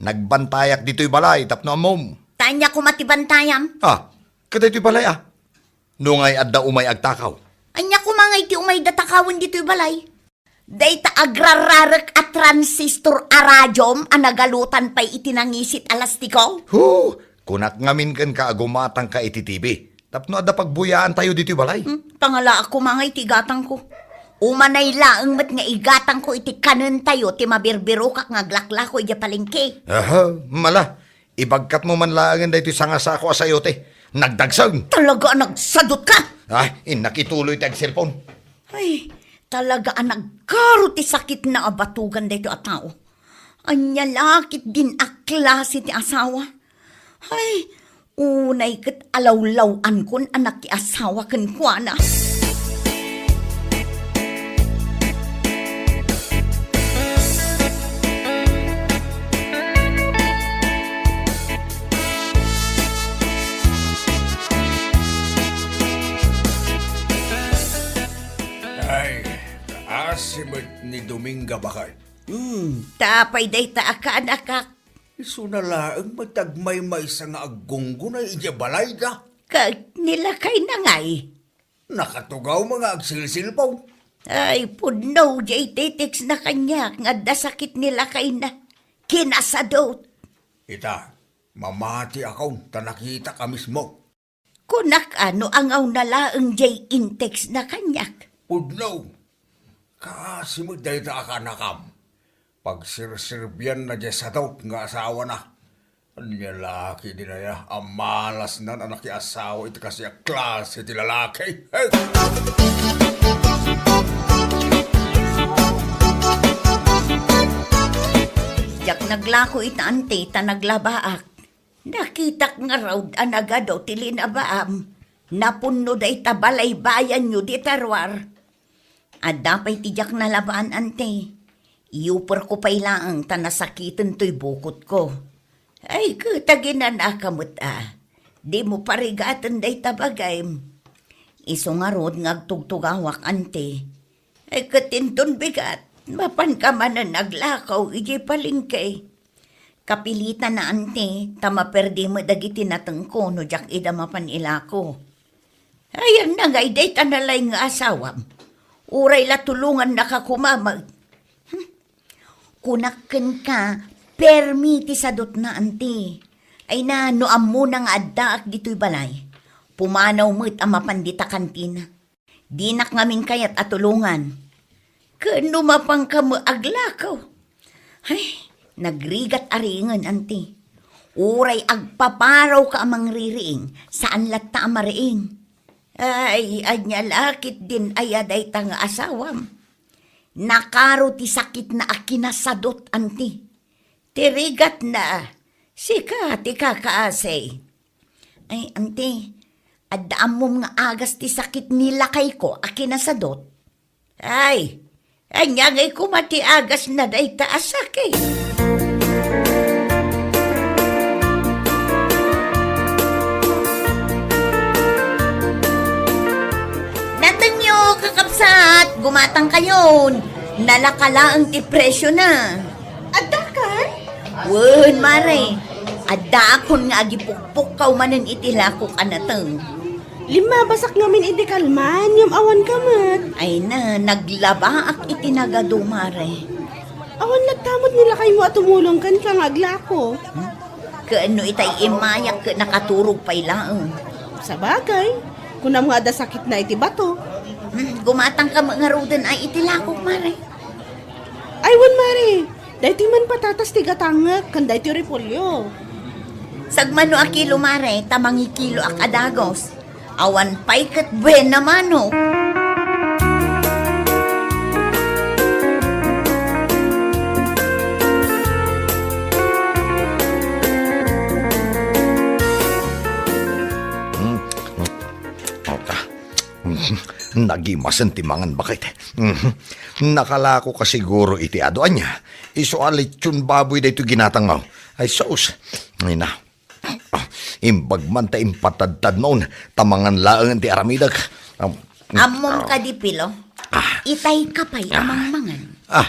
Nagbantayak ditoy balay tapno ammom. Ta ania koma ti bantayam? Ah, kadaytoy balay a. Nungay adda umay agtakaw? Ania koma ngay ti umayda takawen ditoy balay? Dayta agrararek a transistor a radiom a nagalutan pay iti nangisit a lastiko? Hu! Kunak ngamin kenka a gumatangka iti T V. Tapno adda pagbuyaantayo ditoy balay. Hmm, pangalaak koma ngay ti igatangko. Umanay laeng met nga igatangko iti kanentayo ti mabirbirokak nga aglaklako idiay palengke. Aha, mala. Ibagkatmo man laengen daytoy sangasako a sayote. Nagdagsen. Talaga a nagsadutka! Ay, innak ituloy ti agselpon. Ay, talaga a nagkaro ti sakitna a batugan daytoy a tao. Ania la ketdin a klase ti asawa? Ay, unay ket alawlaw-ankon a nakiasawa kenkuana. Ay, kaasi met ni Dominga, baket. Hmm, ta apay dayta a kaanakak? Isuna laeng met ti agmaymaysa nga aggunggunay idiay balayda. Ket ni lakayna ngay? Nakatugaw met nga agsilsilpon. Ay, pudno diay titeksna kaniak nga adda sakit ni lakayna. Kinasadut. Ita, mamatiakon ta nakitak a mismo. Kunak a no angawna laeng diay intextna kaniak. Pudno. Kaasi met dayta a kaanakam. Pagserserbianna diay sadut nga asawana. Ania la ketdin aya a malasnan a nakiasawa iti kastoy a klase ti lalaki? Hey! Diak naglako ita, Auntie, ta naglabaak. Nakitak ngarud a nagadu ti linabaam. Napunno dayta balaybayanyo dita ruar. Adda pay ti diak nalabaan, Auntie. Iyuperko pay laeng ta nasakiten toy bukotko. Ay, ket aginanaka met a. Dimo parigaten dayta bagayem. Isu ngarud nga agtugtugawak, Auntie. Ay, ket inton bigat, mapanka manen aglakaw idiay palengke. Kapilitan a, Auntie, ta maperdi met dagiti natengko no diak ida mapan ilako. Ayanna ngay dayta nalaing nga asawam? Uray la tulongannaka koma, ma-, hmm? Kunak kenka, permi ti sadutna, anti. Ay na, no ammona nga addaak ditoy balay, pumanaw met a mapan dita kantina. Dinak ngamin kayat a tulongan. Ken no mapanka met aglakaw. Ay, nagrigat a riingen, anti. Uray agpaparawka a mangririing, saan latta a mariing. Ay, ania la ketdin aya dayta nga asawam? Nakaro ti sakitna a kinasadut, anti. Ti rigatna, sika ti kakaasi. Ay, anti, adda ammom nga agas ti sakit ni lakayko a kinasadut? Ay, ania ngay koma ti agasna dayta a sakit? Natengyo, kakabsat, gumatang kayon. Nalaka laeng ti presyo na. Addakan? Wen, mare. Addaakon nga agipukpukkaw manen iti lakok a nateng. Limmabasak ngamin iti kalman, ngem awanka met. Ay na, naglabaak iti nagadu, mare. Awan latta met ni lakaymo a tumulong kenka nga aglako. Hmm? Ken no itay immayak ket nakaturog pay laeng. Sabagay, kunam nga adda sakitna iti bato. Hmm, gumatangka met ngaruden ay iti lakok, mare. Ay, wen, mare. Daytoy man patatas ti gatangek, ken daytoy repolyo. Sagmano a kilo, mare, ta mangikiloak a dagos. Awan pay ket buena manok. Hmm. Nagimasen ti mangan, baket. Mhm. Nakalakoka siguro iti adu. Ania? Isu a lechon baboy daytoy ginatangmo. Ay, sus. Ay na. Ah, imbag man ta impatadtadmon, ta mangan laeng ti aramidek. Am-, Ammom ah. Kadi, Pilo? Ah. Itay ka pay a Ah. mangmangan. Ah,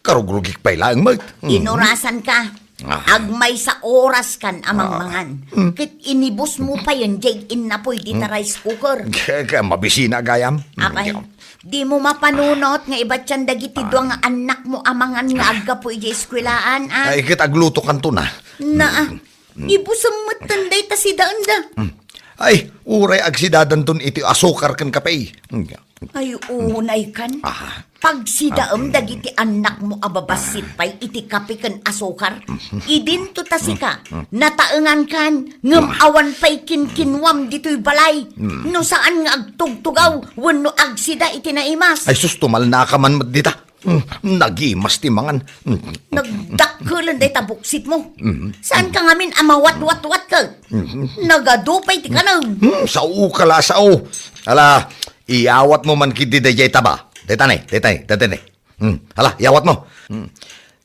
karugrugik pay laeng met. Mm. Inurasan ka. Ah. Agmaysa oras kan a Ah. mangmangan. Mm. Ket inibus mo payen diay innapoy dita Mm. rice cooker. Ke-, ke-, mabisina gayam. Mm. Apay, di mo mapanunot nga ibatian dagiti Ah. dua nga annak mo a mangan nga Ah. aggapu idiay eskwelaan, ah? Ay, ket agluto kanto na. Na, ah. Mm. Mm. Ibusem metten dayta sidaen da. Mm. Ay, uray agsidadanton iti asukar ken kape. Mm. Ay, unay kan. Aha. Pagsidaem Ah. dagiti annakmo a babassit pay iti kape ken asukar. Mhm. Idinto ta sika, Mhm. nataengan kan, ngem Ah. awan pay kinkinuam ditoy balay. Mhm. No saan nga agtugtugaw, wenno agsida iti naimas. Ay, sus, tumalnaka man met dita. Mm, nagimas ti mangan. Mm. Nagdakkelen dayta buksitmo. Mhm. Saan ka ngamin a mawatwatwat ka? Mhm. Nagadu pay ti kanam. Mm, sao ka la, sao. Ala, iyawatmo man ketdi daydiay taba. Dayta ne, dayta ne, dayta ne. Hmm, hala, iyawatmo. Hmm.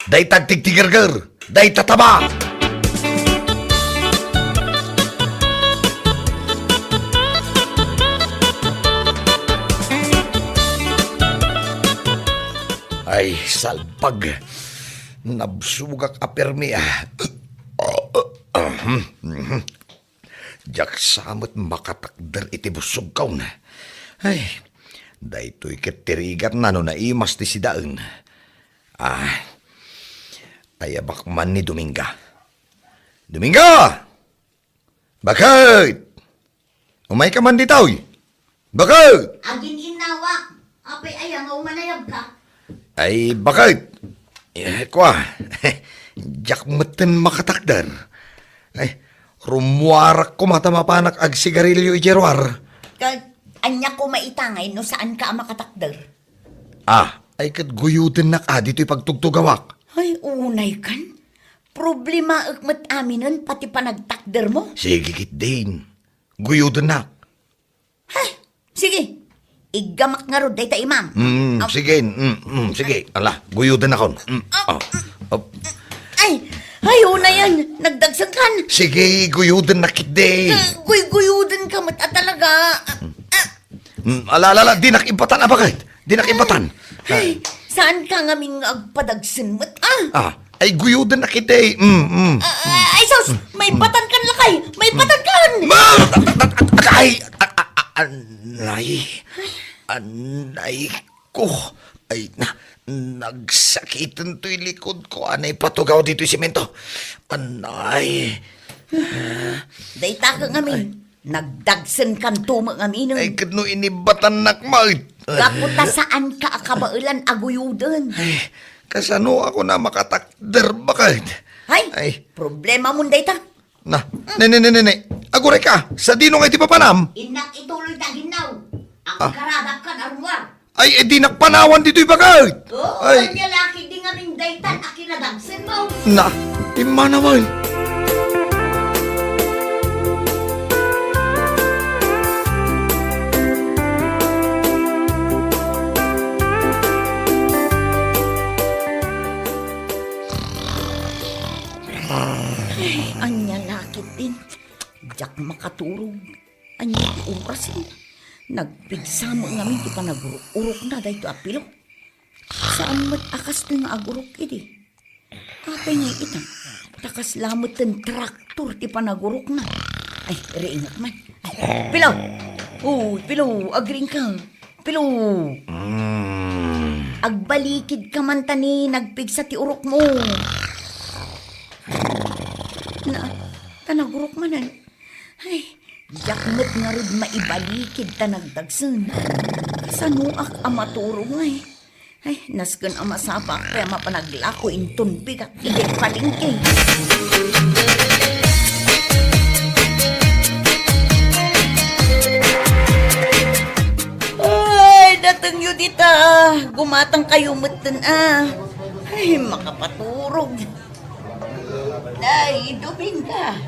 Dayta agtigtigerger, dayta taba. Ay, salpag. Nabsogak a permi, ah. Diak sa met makatakder iti busogko. Ay, daytoy ket ti rigatna no naimas ti sidaen. Ah, ayabak man ni Dominga. Dominga! Baket! Umayka man ditoy! Baket! Agin-innawak. Apay aya nga umanayabka? Ay, baket? Eh, kua, diak metten makatakder. Ay, rummuarak koma ta mapanak agsigarilio idiay ruar. Ka-, ania koma ita ngay no saanka a makatakder? Ah, ay ket guyodennak a ditoy pagtugtugawak. Ay, unay kan. Problemaek met aminen pati panagtakdermo. Sige ketdin. Guyodennak. Hay, sige. Iggamak ngarud dayta imam. Mm, Am- sige, mm, mm, sige. Ala, guyodennakon. Mm, Ah. oh, oh. Ay, ay, unayen. Nagdagsenkan. Sige, guyodennak ketdi. Eh, guy-, guyodenka met a talaga. Ah, Mm, ala, ala, ala, dinak ibbatan, a, baket? Dinak ibbatan. Ay, saanka ngamin nga agpadagsen met, ah? Ah, ay, guyodennak iti. Mm, mm. Ah, ay, sus! Maibatankan lakay! Maibatankan! Ma-, ay, a, a, a, a, ay. Anay ko. Ay na, nagsakiten toy likod ko. Anay patugaw ditoy simento. Anay. Dayta ka ngamin. Nagdagsen kanto mo ngaminen. Ay, ket no inibatannak met. Gapu ta saan ka a kabaelan a guyuden. Ay, kasano ako na makatakder, baket? Ay, Ay. Problema mon dayta. Na, ne, ne, ne, ne, ne. Aguray ka, sadino nga iti papanam? Innak ituloy ta ginnaw. Ah. Agkaradakkan a rummuar. Ay, e, dinak panawan ditoy baket. Oo, Ay. Anya laki di ngamin daytan a kinadagsen mo. Na, immanawan. Ay, anya laki din. Diak makaturog. Ania ti oras, eh? Nagpigsa met ngamin ti panagurok-urokna daytoy a Pilo. Saan met a kastoy nga agurok idi. Apay ngay ita, ta kasla met ti traktor ti panagurokna. Ay, riingak man. Ay, Pilo! Uy, Pilo, agriingka. Pilo! Mm. Agbalikidka man ta ni nagpigsa ti urokmo. Na, ta nagurok manen. Ay, diak met ngarud maibalikid ta nagdagsen. Kasanoak a maturog ngay? Ay, nasken a masapaak pay a mapanaglako inton bigak idiay palengke. Ay, datengyo dita. Gumatangkayo metten a. Ay, makapaturog. Nay, Dominga,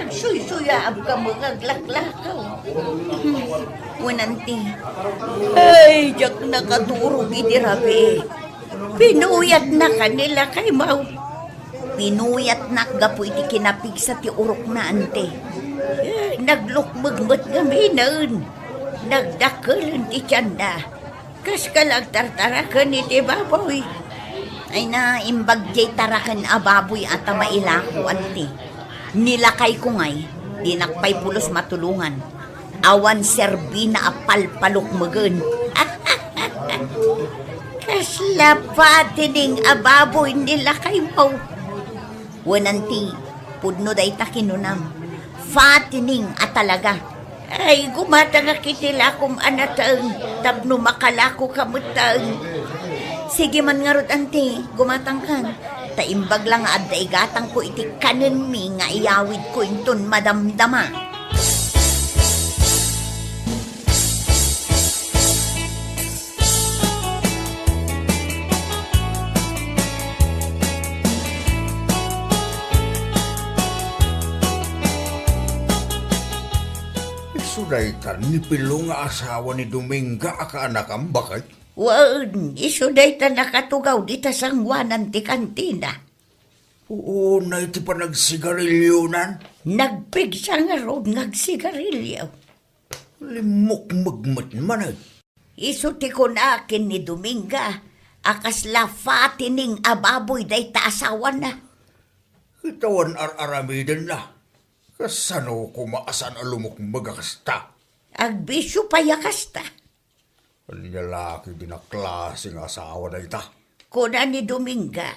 agsuysuyaabka met nga aglaklakaw. Wen anti. Ay, diak nakaturog iti rabii. Pinuyatnaka ni lakaymo. Pinuyatnak gapu iti kinapigsa ti urokna, anti. Ay, naglukmeg met ngaminen. Nagdakkelen ti tianna. Kaskala agtartaraken iti baboy. Ay na, imbag diay taraken a baboy a ta mailako, anti. Ni lakayko ngay, dinak pay pulos matulongan. Awan serbina a palpalukmegen. Kasla patining a baboy ni lakaymo. Wen anti, pudno dayta kinunam. Fattening a talaga. Ay, gumatangak iti lakom a nateng tapno makalakoka metten. Sige man ngarud, anti, gumatangkan. Ta imbag la nga adda igatangko iti kanenmi nga iyawidko inton madamdama. Isu dayta ni Pilo nga asawa ni Dominga a kaanakam, baket? Wen, isu dayta nakatugaw dita sangoanan ti kantina. Unay ti panagsigarilionan? Nagpigsa ngarud nga agsigarilio. Limmukmeg met manen. Isu ti kuna ken ni Dominga a kasla fattening a baboy dayta asawana. Ket awan ar-aramidenna. Kasano koma a saan a lumukmeg a kasta? Agbisio pay a kasta. Ania la ketdi a klase nga asawa dayta? Kuna ni Dominga,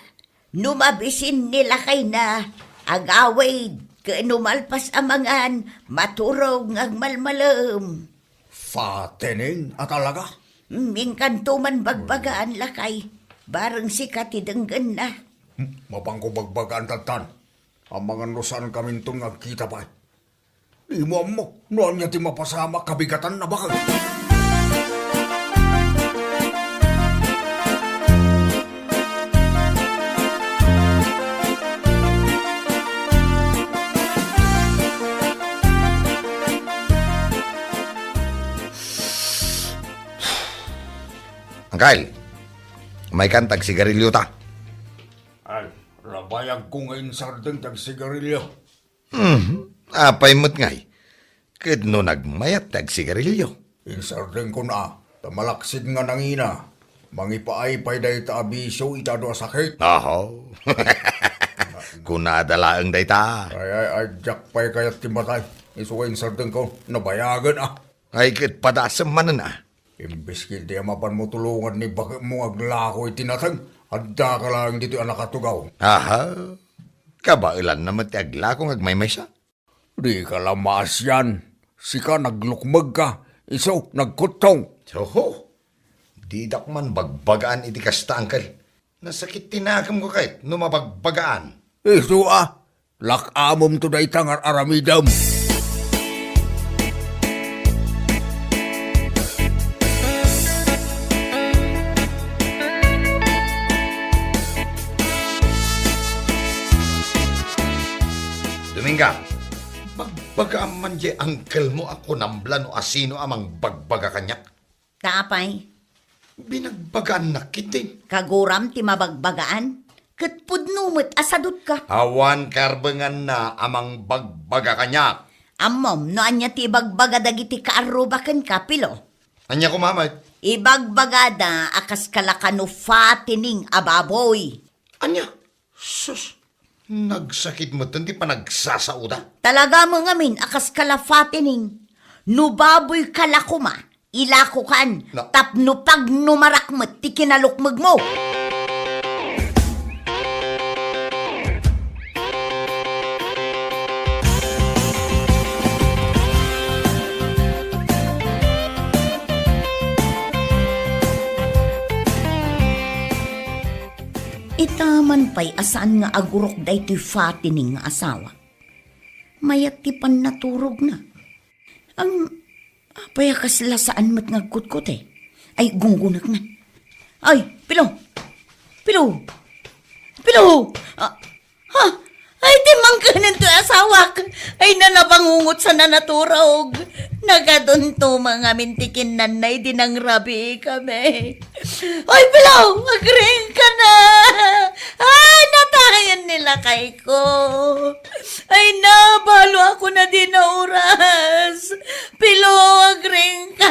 no mabisin ni lakayna, agawid, ket no malpas a mangan, maturog nga agmalmalem. Fattening a talaga? Mm, inkanto man bagbagaan, lakay. Bareng sika ti denggenna. Hmm, mapanko bagbagaan tattan. Amangan no saankaminton nga agkita pay. Dimo ammo no ania ti mapasamak a bigatanna, baket. Angkel, umaykan ta agsigarilio ta. Ay, nabayagko nga insardeng ti agsigarilio. Hmm, apay met ngay? Ket no nagmayat ti agsigarilio? Insardengkon a, ta malaksid nga nangina, mangipaay pay dayta a bisio iti adu a sakit. Aho. Kunada laeng dayta. Ay, ay, ay, diak pay kayat ti matay. Isu nga insardengko, nabayagen a. Ay, ket padasem manen a. Imbes ketdi a mapanmo tulongan ni baketmo nga aglako iti nateng, addaka laeng ditoy a nakatugaw. Aha. Kabaelanna met ti aglako nga agmaymaysa. Dika la maasian. Sika naglukmegka, isu nagkuttong. Oho. Didak man bagbagaan iti kasta, angkel. Nasakit ti nakemko ket no mabagbagaan. Isu a, lak-amomto dayta nga ar-aramidem. Dominga, bagbagaam man diay angkelmo a kunam la no asino a mangbagbaga kaniak. Ta apay? Binagbagaannak ketdin. Kaguram ti mabagbagaan? Ket pudno met a sadutka. Awan karbenganna a mangbagbaga kaniak. Ammom no ania ti ibagbaga dagiti kaarruba kenka, Pilo? Ania koma met? Ibagbagada a kas kala kano fattening a baboy. Ania? Sus, nagsakit metten ti panagsasaoda. Talaga met ngamin a kas kala fattening. No baboy ka la koma, ilakokan, Na- tapno pagnumarak met ti kinalukmegmo. Ita man pay a saan nga agurok daytoy fattening nga asawa. Mayat ti pannaturogna. Ang apay a kasla saan met nga agkutkot, eh? Ay, gunggunak man. Ay, Pilo! Pilo! Pilo! Ah, ha? Ay, ti mangkenen toy asawak. Ay, nanabangungot sa nanaturog. Nagadunto mangamin ti kinnanna idi nangrabii kami. Ay, Pilo! Agring ka na! Ay, natayen ni lakay ko. Ay, nabalo ako na di nauras. Pilo, agring ka.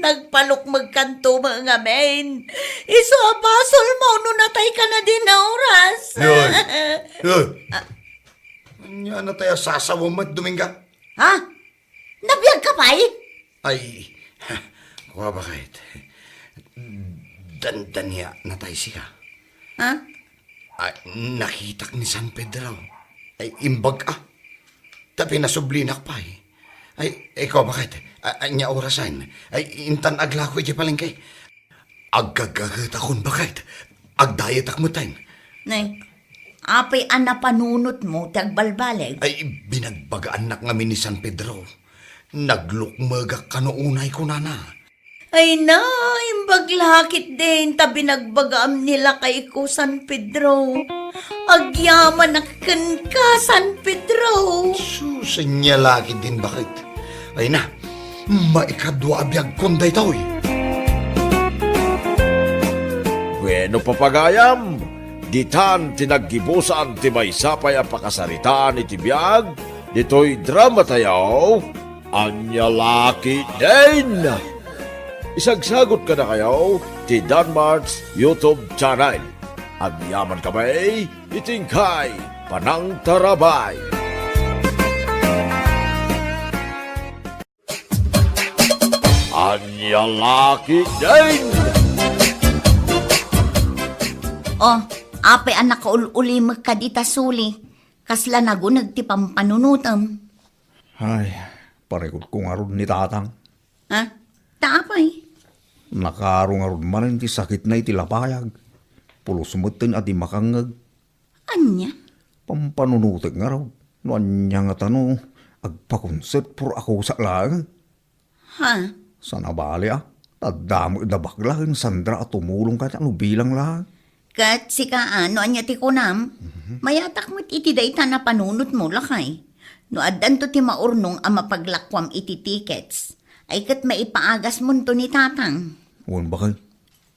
Nagpalukmeg kanto met ngamin. Isu a basol mo no natay ka na di nauras. Yoy! Yoy! Ah. Ania natay a sasawa met, Dominga? Ha? Nabiag ka pay? Ay, kua baket. Dandani a natay sika. Ha? Ay, nakitak ni San Pedro. Ay, imbag a. Ta pinasublinak pay. Ay, ay, kua baket. A-, ania orasen? Ay, intan aglako iti palengke. Agkagkagetakon baket. Agdayetak metten. Nay, apay a napanunotmo ti agbalbaleg? Ay, binagbagaannak ngamin ni San Pedro. Naglukmegak kano unay, kunana. Ay na, imbag la ketdin ta binagbagaam ni lakay ko, San Pedro. Agyamanak kenka, San Pedro. Sus, ania la ketdin baket. Ay na, maikadua a biagkon daytoy. Bueno, papagayam, ditan ti naggibusan ti maysa pay a pakasaritaan iti biag ditoy dramatayo, Ania La Ketdin. Isagsagot kadakayo ti Danmart's YouTube channel. Agyaman kami iti inkay panangtarabay. Ania La Ketdin! Oh, apay a nakaul-ulimek ka dita, Suli? Kasla naguneg ti pampanunotem. Ay, parikutko ngarud ni Tatang. Ha? Ta apay? Nakaaro ngarud manen ti sakitna iti lapayag. Pulos metten a di makangngeg. Ania? Pampanunotek ngarud. No ania nga tano, agpakonset puro ako sa laeng. Ha? Sana bali a. Tadda met da bakla ken Sandra a tumulong kayat no bilang laeng. Ket sika a, no ania ti kunam? Mhm. Mayatak met iti dayta a panunotmo, lakay. No addanto ti maurnong a mapaglakuam iti tickets, ay ket maipaagasmonto ni Tatang. Wen, bakay.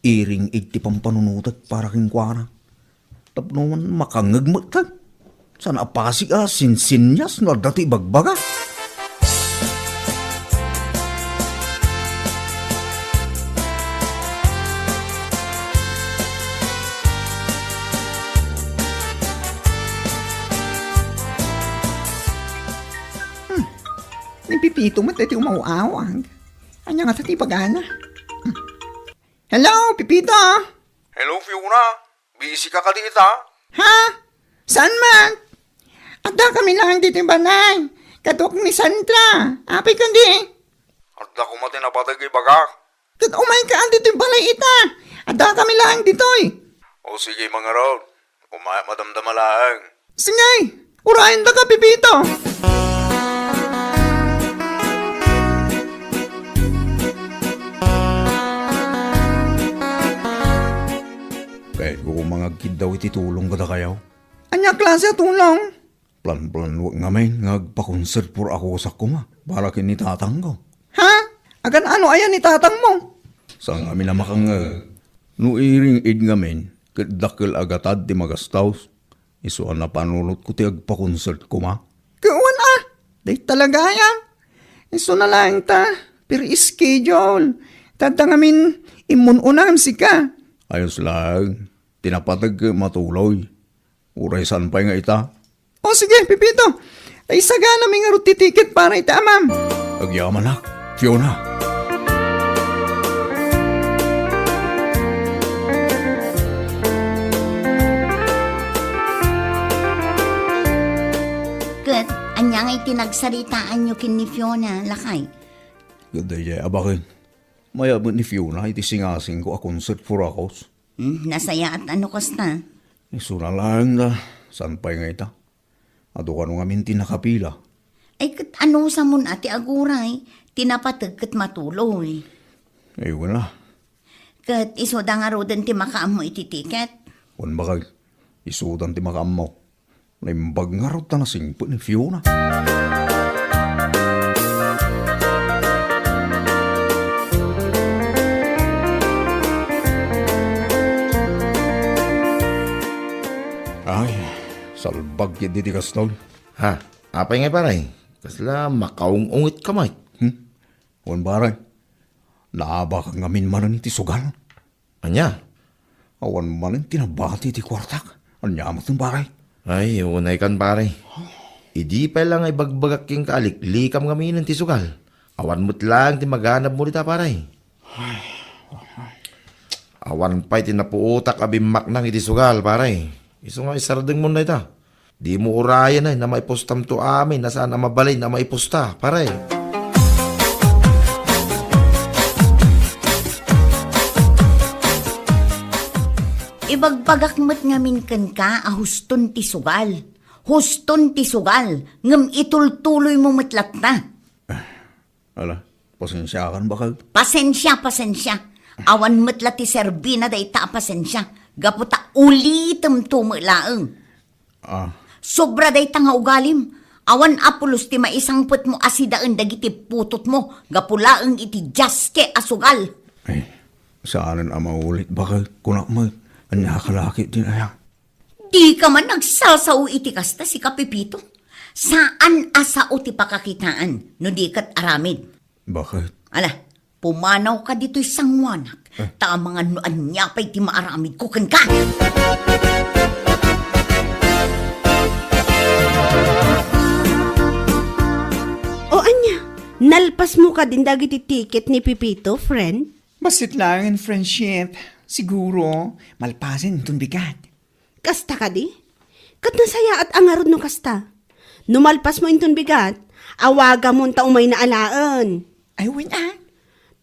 Iring iti pampanunotek para kenkuana. Tapno man makangngeg met. Saan a pasig a sinsinnias no adda ti ibagbaga. Hmm. Ni Pepito met ti umaw-awag. Ania ngata ti ibagana? Hello, Pepito? Hello, Fiona. Busy ka kadi ita? Ha? Saan man? Adda kami laeng ditoy balay. Kaduak ni Sandra. Apay kadi? Adda koma ti napateg ibaga. Ket umay ka ditoy balay ita. Adda kami laeng ditoy. O sige, mangarod. Umayak madamdama laeng. Sige, urayen da ka, Pepito. Kayatko koma nga agkiddaw iti tulong kadakayo. Ania klase a tulong? Planplanuek ngamin nga agpa-concert for a cause-ak koma para ken ni tatangko. Ha? Agan-ano aya ni tatangmo? Saan ngamin a makangngeg. No iring-id ngamin, ket dakkel a gatad ti magastos. Isu a napanulotko ti agpa-concert koma. Kuan a, di talaga aya. Isu na laeng ta, per schedule. Tadda ngamin immun-unam sika. Ayos laeng, ti napateg matuloy. Uray saan pay nga ita. O sige, Pepito. Ay, sagana mi ngarud ti ticket para iti amam. Agyamanak, Fiona. Ket, ania ngay ti nagsaritaanyo ken ni Fiona, lakay? Ket daydiay a baket. Mayat met ni Fiona iti singasingko a concert for a cause. Hmm, nasayaat a no kasta. Isuna laeng da, saan pay nga ita? Adu kano ngamin ti nakapila. Ay, ket anusamon a ti aguray, ti napateg ket matuloy. Ay, wala. Ket isuda ngaruden ti makaammo iti tiket? Wen, bakay, isudan ti makaammo. Naimbag ngarud ta nasingpet ni Fiona. Ay, salbag ketdi ti kastoy. Ha? Apay ngay, pare? Kasla makaung-unget ka met. Hmm? Wen, pare. Naabakak ngamin manen iti sugal. Ania? Awan manen ti nabati iti kuartak. Ania met, pare? Ay, unay kan, pare. Idi pay la nga ibagbagak kenka a liklikam ngamin ti sugal. Awan met laeng ti maganabmo dita, pare. Awan pay ti napuotak a bimmaknang iti sugal, pare. Isu nga isardengmon dayta. Dimo urayen a maipostamto amin a saan a mabalin a maiposta, pare. Ibagbagak met ngamin kenka a huston ti sugal. Huston ti sugal, ngem itultuloymo met latta. Ala, pasensiakan, bakal. Pasensia, pasensia. Awan met la ti serbina dayta a pasensia. Gapu ta ulitemto met laeng. Ah. Sobra dayta nga ugalim. Awan a pulos ti maisangpetmo a sidaen dagiti putotmo gapu laeng iti diaske a sugal. Ay, saanen a maulit, bakal. Kunak met, ania ka la ketdin aya? Dika man agsasao iti kasta, sika Pepito. Saan a sao ti pakakitaan no di ket aramid. Bakit? Ala, pumanawka ditoy sanguanak, eh, ta amangan no ania pay ti maaramidko kenka. O ania, nalpasmo kadin dagiti tiket ni Pepito, friend? Bassit laengen, friendship. Siguro, malpasen inton bigat. Kasta kadi? Ket nasayaat a ngarud no kasta. No malpasmo inton bigat, awagamon ta umayna alaen. Ay, wen a.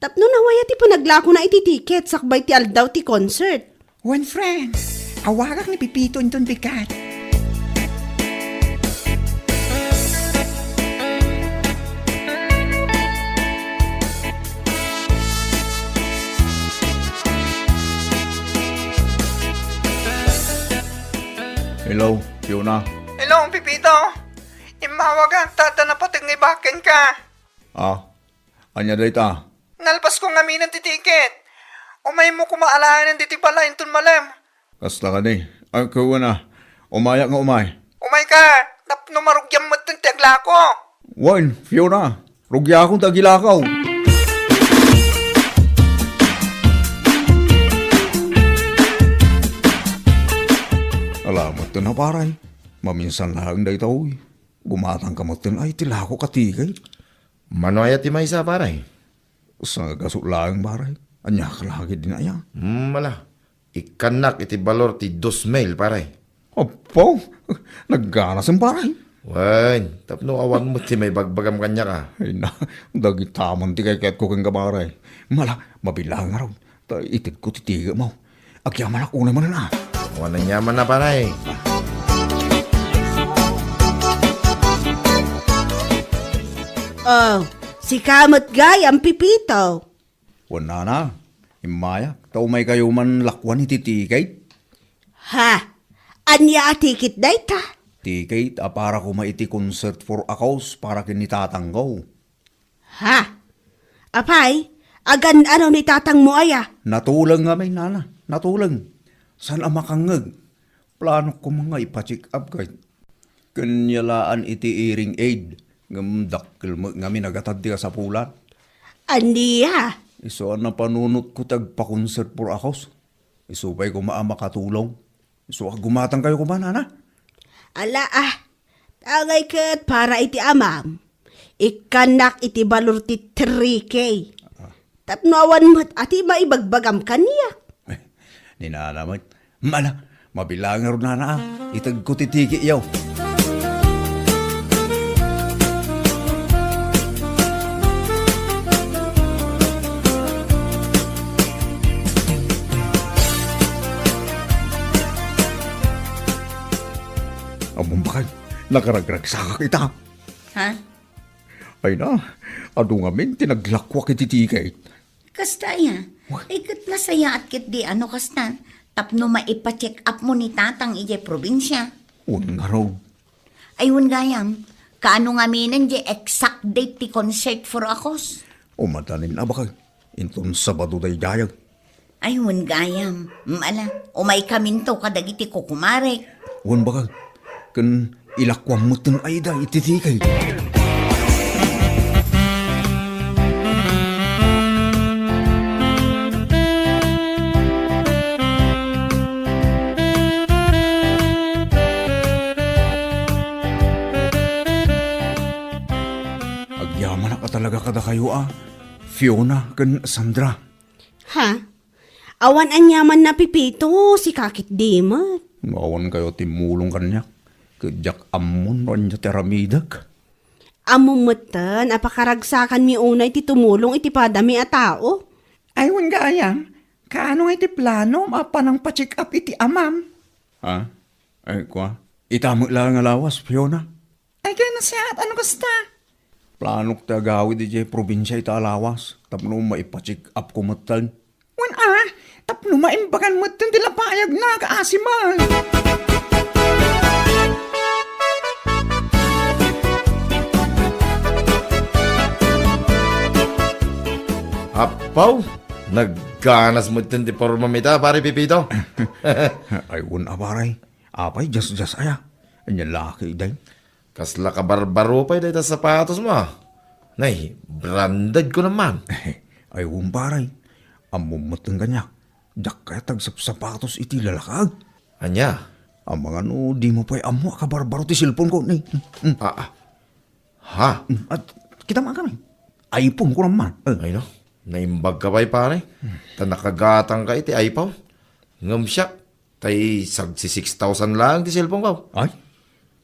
Tapno nawaya ti panaglakona iti tiket sakbay ti aldaw ti concert. Wen, friend, awagak ni Pepito inton bigat. Hello, Fiona. Hello, Pepito. Immawagak ta adda napateg nga ibagak kenka. Ah, ania dayta? Nalpasko ngamin ti tiket. Umaymo koma alaen ditoy balay inton malem. Kasta kadi. Ay, kuwan a. Umayak nga umay. Umayka, tapno marugiam metten ti aglako. Wen, Fiona, rugiakon ti agilakaw. Ala metten a, pare. Maminsan laeng daytoy. Gumatangka metten a iti lako a tiket. Mano aya ti maysa, pare? Sangagaso laeng, pare. Ania ka lagi din aya? Hmm, ala. Ikkannak iti balor ti dos mil, pare. Apo, nagganasem, pare. Wen, tapno awan met ti maibagbagam kaniak a. Ay na, dagita man ti kaykayatko kenka, pare. Mala, mabilang ngarud. Ta itedko ti tiketmo. Agyamanak unay manen a. Awan aniamanna, pare. Oh, sika met gayam, Pipito. Wen, nana, immayak, ta umaykayo man lakuan iti tiket. Ha? Ania a tiket dayta? Tiket a para koma iti concert for a cause para ken ni tatangko. Ha? Apay, agan-ano ni tatangmo aya? Natuleng ngamin, nana, natuleng. Saan a makangngeg. Planok koma nga ipa-check up kay ken yalaan iti hearing aid, ngem dakkel met ngamin a gatad ti kasapulan. Ania? Isu a napanunotko ti agpa-concert for a cause. Isu pay koma a makatulong. Isu a gumatangkayo koma, nana. Ala, ah. Tangay ket para iti amam. Ikkannak iti balor ti three K. Ah. Tapno awan met a ti maibagbagam kaniak. Ni nana met. Mala, mabilang ngarud, nana, a. Itedko ti tiketyo. Ammom, bakay, nakaragragsakak ita. Ha? Ay na, adu ngamin ti naglakuak iti tiket. Kasta aya. Wa- Ay, ket nasayaat ketdi a no kasta, tapno maipa-check up mo ni tatang idiay probinsia. Wen ngarud. Ay, wen gayam, kaano ngaminen diay exact date ti concert for a cause? Umadanin a bakay. Inton Sabado daydiay. Ay, wen gayam. Mala, umaykaminto kadagiti kukumarek. Wen bakay. Ken ilakuam metten a ida iti tiket. Agyamanak a talaga kadakayo a, Fiona ken Sandra. Ha? Awan aniamanna, Pipito, sika ketdi met. No awankayo timmulong kaniak, ket diak ammon no ania ti aramidek. Ammom metten a pakaragsakanmi unay ti tumulong iti padami a tao. Ay, wen gayam, kaano nga iti planom a panangpa-check up iti amam? Ha? Ay, kua, ita met laeng a lawas, Fiona. Ay, kaya nasayaat a no kasta. Planok ti agawid idiay probinsia ita a lawas, tapno maipa-check up ko metten. Wen a, tapno maimbagan metten ti lapayagna, kaasiman. Apaw, nagganas metten ti pormam ita, Pare Pipito. Ay, wen a, pare. Apay, jas-jas aya. Ania laki, day? Kasla kabarbaro pay dayta sapatosmo, a. Nay, branded ko naman. Ay, wen, pare. Ammom metten kaniak. Diak kayat agsapsapatos iti lalakag. Ania? Amangan no dimo pay ammo a kabarbaro ti cellphone ko, ni. Mm. Ah, ah. Ha? Mm. At kita mo kami. iPhone ko naman. Eh. Ay, no. Naimbag ka pay, pare. Ta nakagatang ka iti iPhone. Ngem siak, tay sagdi six thousand laeng ti cellphone ko. Ay,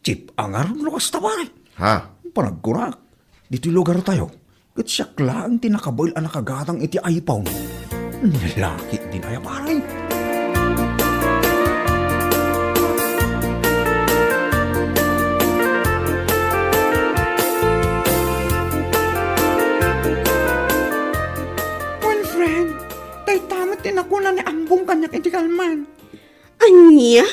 cheap a ngarud no kasta, pare. Ha? Panagkurak, ditoy lugar tayo, ket siak laeng ti nakabael a nakagatang iti iPhone. Nia laki din aya, pare. One friend, dayta met ti nakuna ni Ambong kaniak iti kalman. Ania?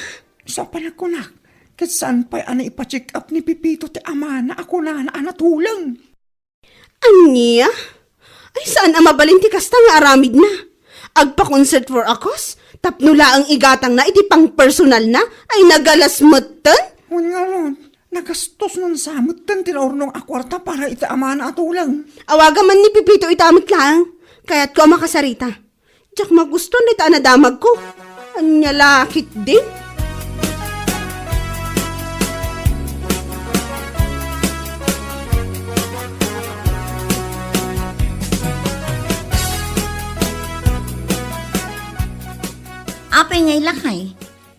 Isu a panagkunak, ket saan pay a naipa-check up ni Pipito ti amana a kunana a natuleng. Ania? Ay, saan a mabalin ti kasta nga aramidna? Agpa-concert for a cause? Tapno laeng igatangna iti pangpersonalna? Ay, nagalas metten? Wen ngarud, nagastos ngarud sa metten ti naurnong a kuarta para iti amana a tuleng. Awagam man ni Pipito ita met laeng. Kayatko a makasarita. Diak magustuan dayta a nadamagko. Ania la ketdin? Ngay lakay,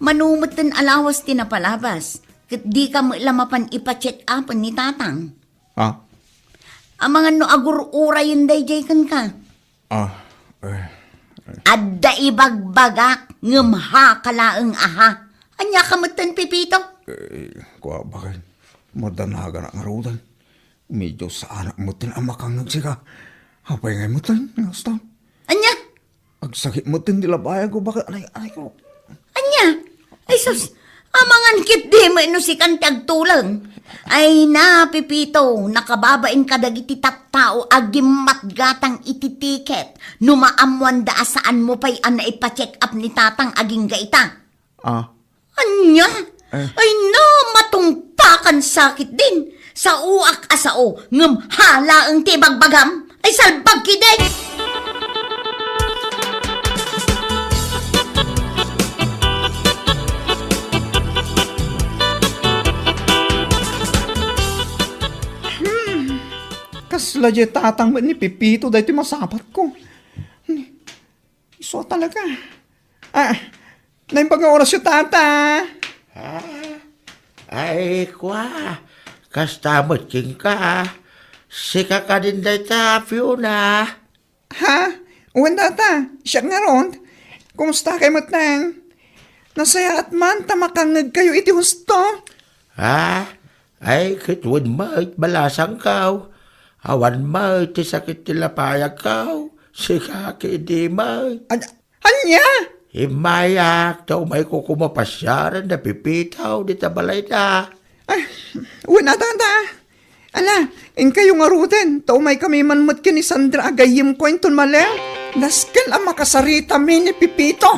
mano metten a lawas ti napalabas, ket dika met la mapan ipa-check-upen ni Tatang. Ha? Amangan no agur-urayen daydiay kenka. Ah, eh, eh. Adda ibagbagak, ngem haka laeng a ha. Ania ka metten, Pepito? Eh, kua, baket madanaganak ngaruden. Medio saanak metten a makangngeg sika. Apay ngay metten, nga kasta? Ania? Agsakit metten ti labayagko, baket, anay, anay ko. Ania? Ay sus, amangan ketdi met no sikan ti agtuleng. Ay na, Pepito, nakababain kadagiti tattao a gimmatgatang iti tiket no maammoanda a saanmo pay a naipa-check-up ni Tatang agingga ita. Ah. Ania? Eh. Ay na, matungpakan sakitdin. Saoak a sao, ngem ha laeng ti ibagbagam. Ay, salbag ketdi! Hmm. Kasla diay tatang met ni Pepito daytoy masapatko. Isu a talaga. Ah, naimbag nga orasyo, Tata. Ah, ay, kua, kasta met kenka. Sika kadin dayta, Fiona. Ha? Wen, Tata, siak ngarud. Kumusta kay metten? Nasayaat man ta makangngegkayo iti husto. Ah, ay, ket wen met, balasangko. Awan met ti sakit ti lapayagko. Sika ketdi met. An-, ania? Immayak, ta umayko koma pasiaren da Pepito dita balayda. Ay, wen a, Tata. Ala, inkayo ngaruden, ta umaykami man met ken ni Sandra a gayyemko inton maliw. Nasken a makasaritami ni Pepito.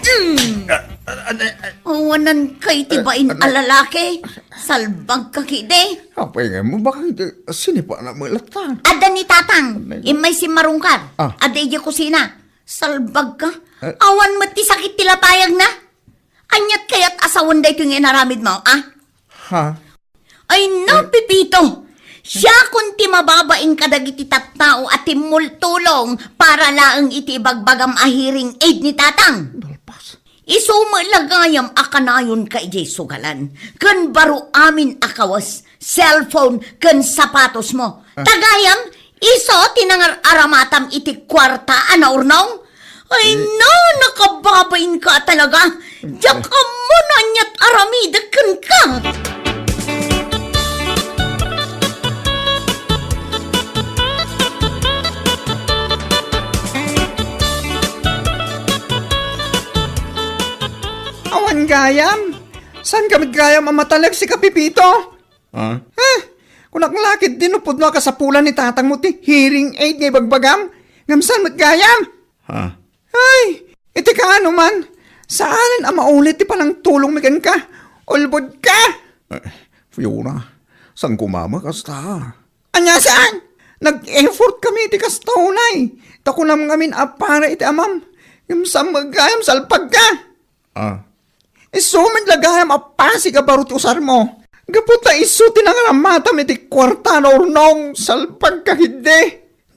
Mm. Ah, ah, ah, ah, Awanan kay ti eh, bain eh, a lalaki. Salbag ka ketdi. Apay nga mo, baka hindi, sinipa na mo latta. Adda ni Tatang, Anay. Immay simmarungkar. Ah. Adda idiay kusina. Salbag ka. Eh. Awan met ti sakit ti lapayagna. Aniat kayat a sawen daytoy nga inaramidmo, ah? Ha? Ay, no, Eh. Pepito! Siakon ti mababain kadagiti tattao a timmultulong para laeng iti ibagbagam a hearing aid ni Tatang. Dalpas. Isu met la gayam a kanayonka idiay sugalan, ken baro amin a kawes, cellphone, ken sapatosmo. Ah. Ta gayam, isu ti nangar-aramatam iti kuarta a naurnong. Ay, Eh. no, nakababainka talaga. Diak ammo no aniat aramidek kenka. Awan gayam. Saan ka met gayam a matalek, sika Pepito? Ah? Ha? Kunak la ketdi no pudno a kasapulan ni tatangmo ti hearing aid nga ibagbagam, ngem saan met gayam? Ha? Ay, iti kaano man, saanen a maulit ti panangtulongmi kenka. Ulbodka! Eh, Fiona, saan ko mama kasta? Ania saan? Nag-effort kami iti kasta unay. Ta kunam ngamin a para iti amam. Ngem saan met gayam, salpagka. Ah. Isu met la gayam a pasig a baro ti usarmo. Gapu ta isu ti nangaramatam iti kuarta a naurnong, salpagka ketdi.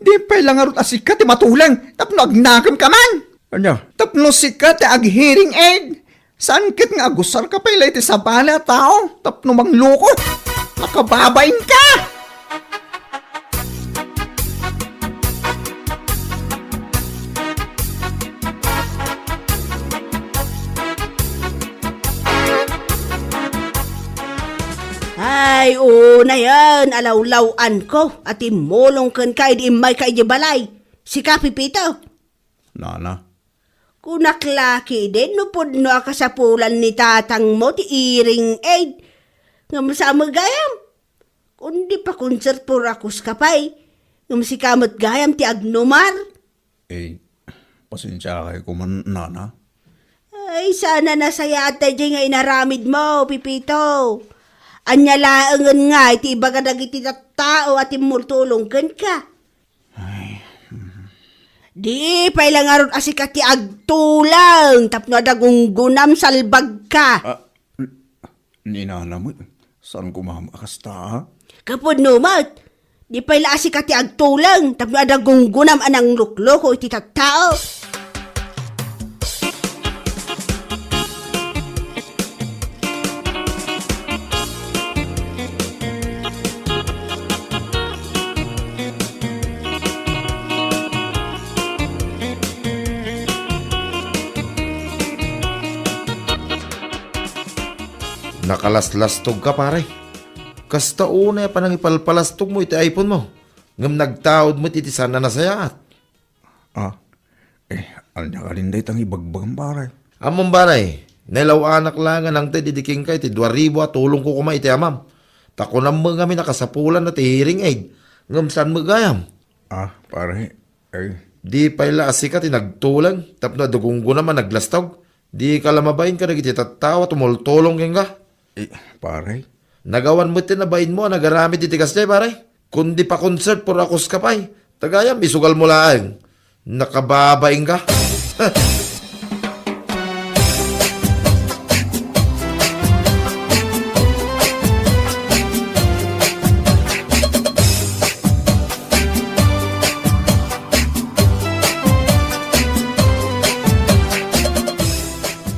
Di pay la ngarud a sika ti matuleng tapno agnakemka man. Ania? Tapno sika ti ag-hearing aid. Saan ket nga agusarka pay la iti sabali a tao tapno mangloko. Nakababainka! Ay, unayen a lawlaw-anko a timmulong kenka idi immayka idiay balay. Sika, Pepito. Nana. Kunak la ketdin no pudno a kasapulan ni tatangmo ti hearing aid. Ngem saan met gayam? Kundi pa-concert for a cause ka pay. Ngem sika met gayam ti agnumar. Eh, pasensiakay koma, Nana. Ay, saan a nasayaat daydiay nga inaramidmo, Pepito. Ania laengen ngay ti ibaga dagiti tattao a timmultulong kenka? Ay, Di pay la ngarud a sika ti agtuleng tapno adda gunggonam, salbagka. Ah, n-, ni Nana met, saan ko mama a kasta, a? Kapudno met, di pay la a sika ti agtuleng tapno adda gunggonam a nanglukloko iti tattao. Nakalaslastog ka, pare. Kasta unay a panangipalpalastog mo iti iPhone mo, ngem nagtaud met iti saan a nasayaat. Ah, eh, ania kadin dayta nga ibagbagam, pare? Ammom, pare, nailaw-anak la nga nangted idi kenka iti dua ribu a tulongko koma iti amam. Ta kunam met ngamin a kasapulanna ti hearing aid, ngem saan met gayam? Ah, pare, eh. Di pay la a sika ti nagtuleng tapno adda gunggonam a naglastog? Di ka la mabain kadagiti tattao a tumultulong kenka? Eh, pare. Nagawan met ti nabainmo a nagaramid iti kasdiay, pare. Kundi pa-concert, puro akus ka pay. Ta gayam, isugal mo laeng. Nakababain ka.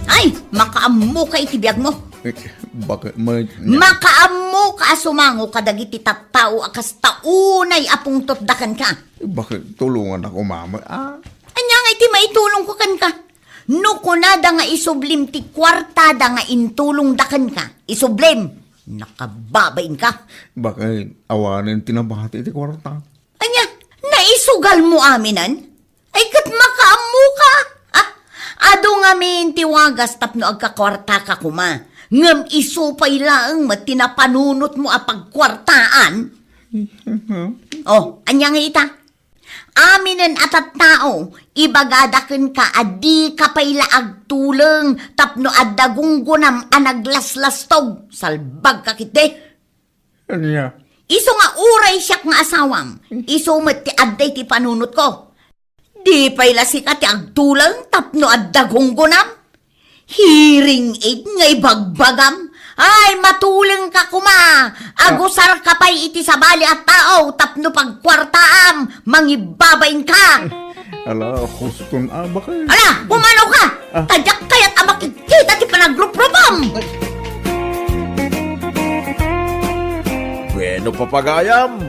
Ay, makaammo ka iti biag mo. Eh, baka, ma-, Makaammo ka a sumango kadagiti tattao a kasta unay a pungtotda kenka. Baka tulongan ako, mama. Ah. Ania nga iti maitulong ko kenka? No kunada nga isublim ti kuartada nga intulongda kenka, isublim, nakababain ka. Baka awanen ti nabati ti kuarta. Ania, naisugal mo aminen? Ay, ket makaammo ka. Ah, adu ngamin ti wagas tapno agkakuarta ka koma. Ngem isu pay laeng met ti napanunot mo a pagkuartaan. Oh, ania nga ita? Aminen a tattao, ibagada kenka a di ka pay la agtuleng tapno adda gunggonam a naglaslastog. Salbag ka ketdi. Ania? Isu nga uray siak nga asawam, isu met ti adda iti panunotko. Di pay la sika ti agtuleng tapno adda gunggonam? Hearing aid nga ibagbagam? Ay, matuleng ka koma! Agusar ka pay iti sabali a tao tapno pagkuartaam, mangibabain ka! Ala, huston, ah, baka Ala, pumanaw ka! Ah. Ta diak kayat a makikita ti panagruprupam! Bueno, papagayam,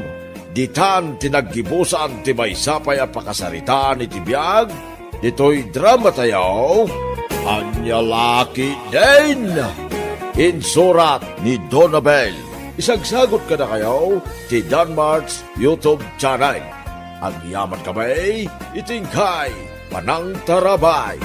ditan ti naggibusan ti maysa pay a pakasaritaan iti biag ditoy drama tayo, Ania La Ketdin. Insurat ni Donabel. Isagsagot kadakayo ti Danmart's YouTube channel. Agyaman kami iti inkay panangtarabay.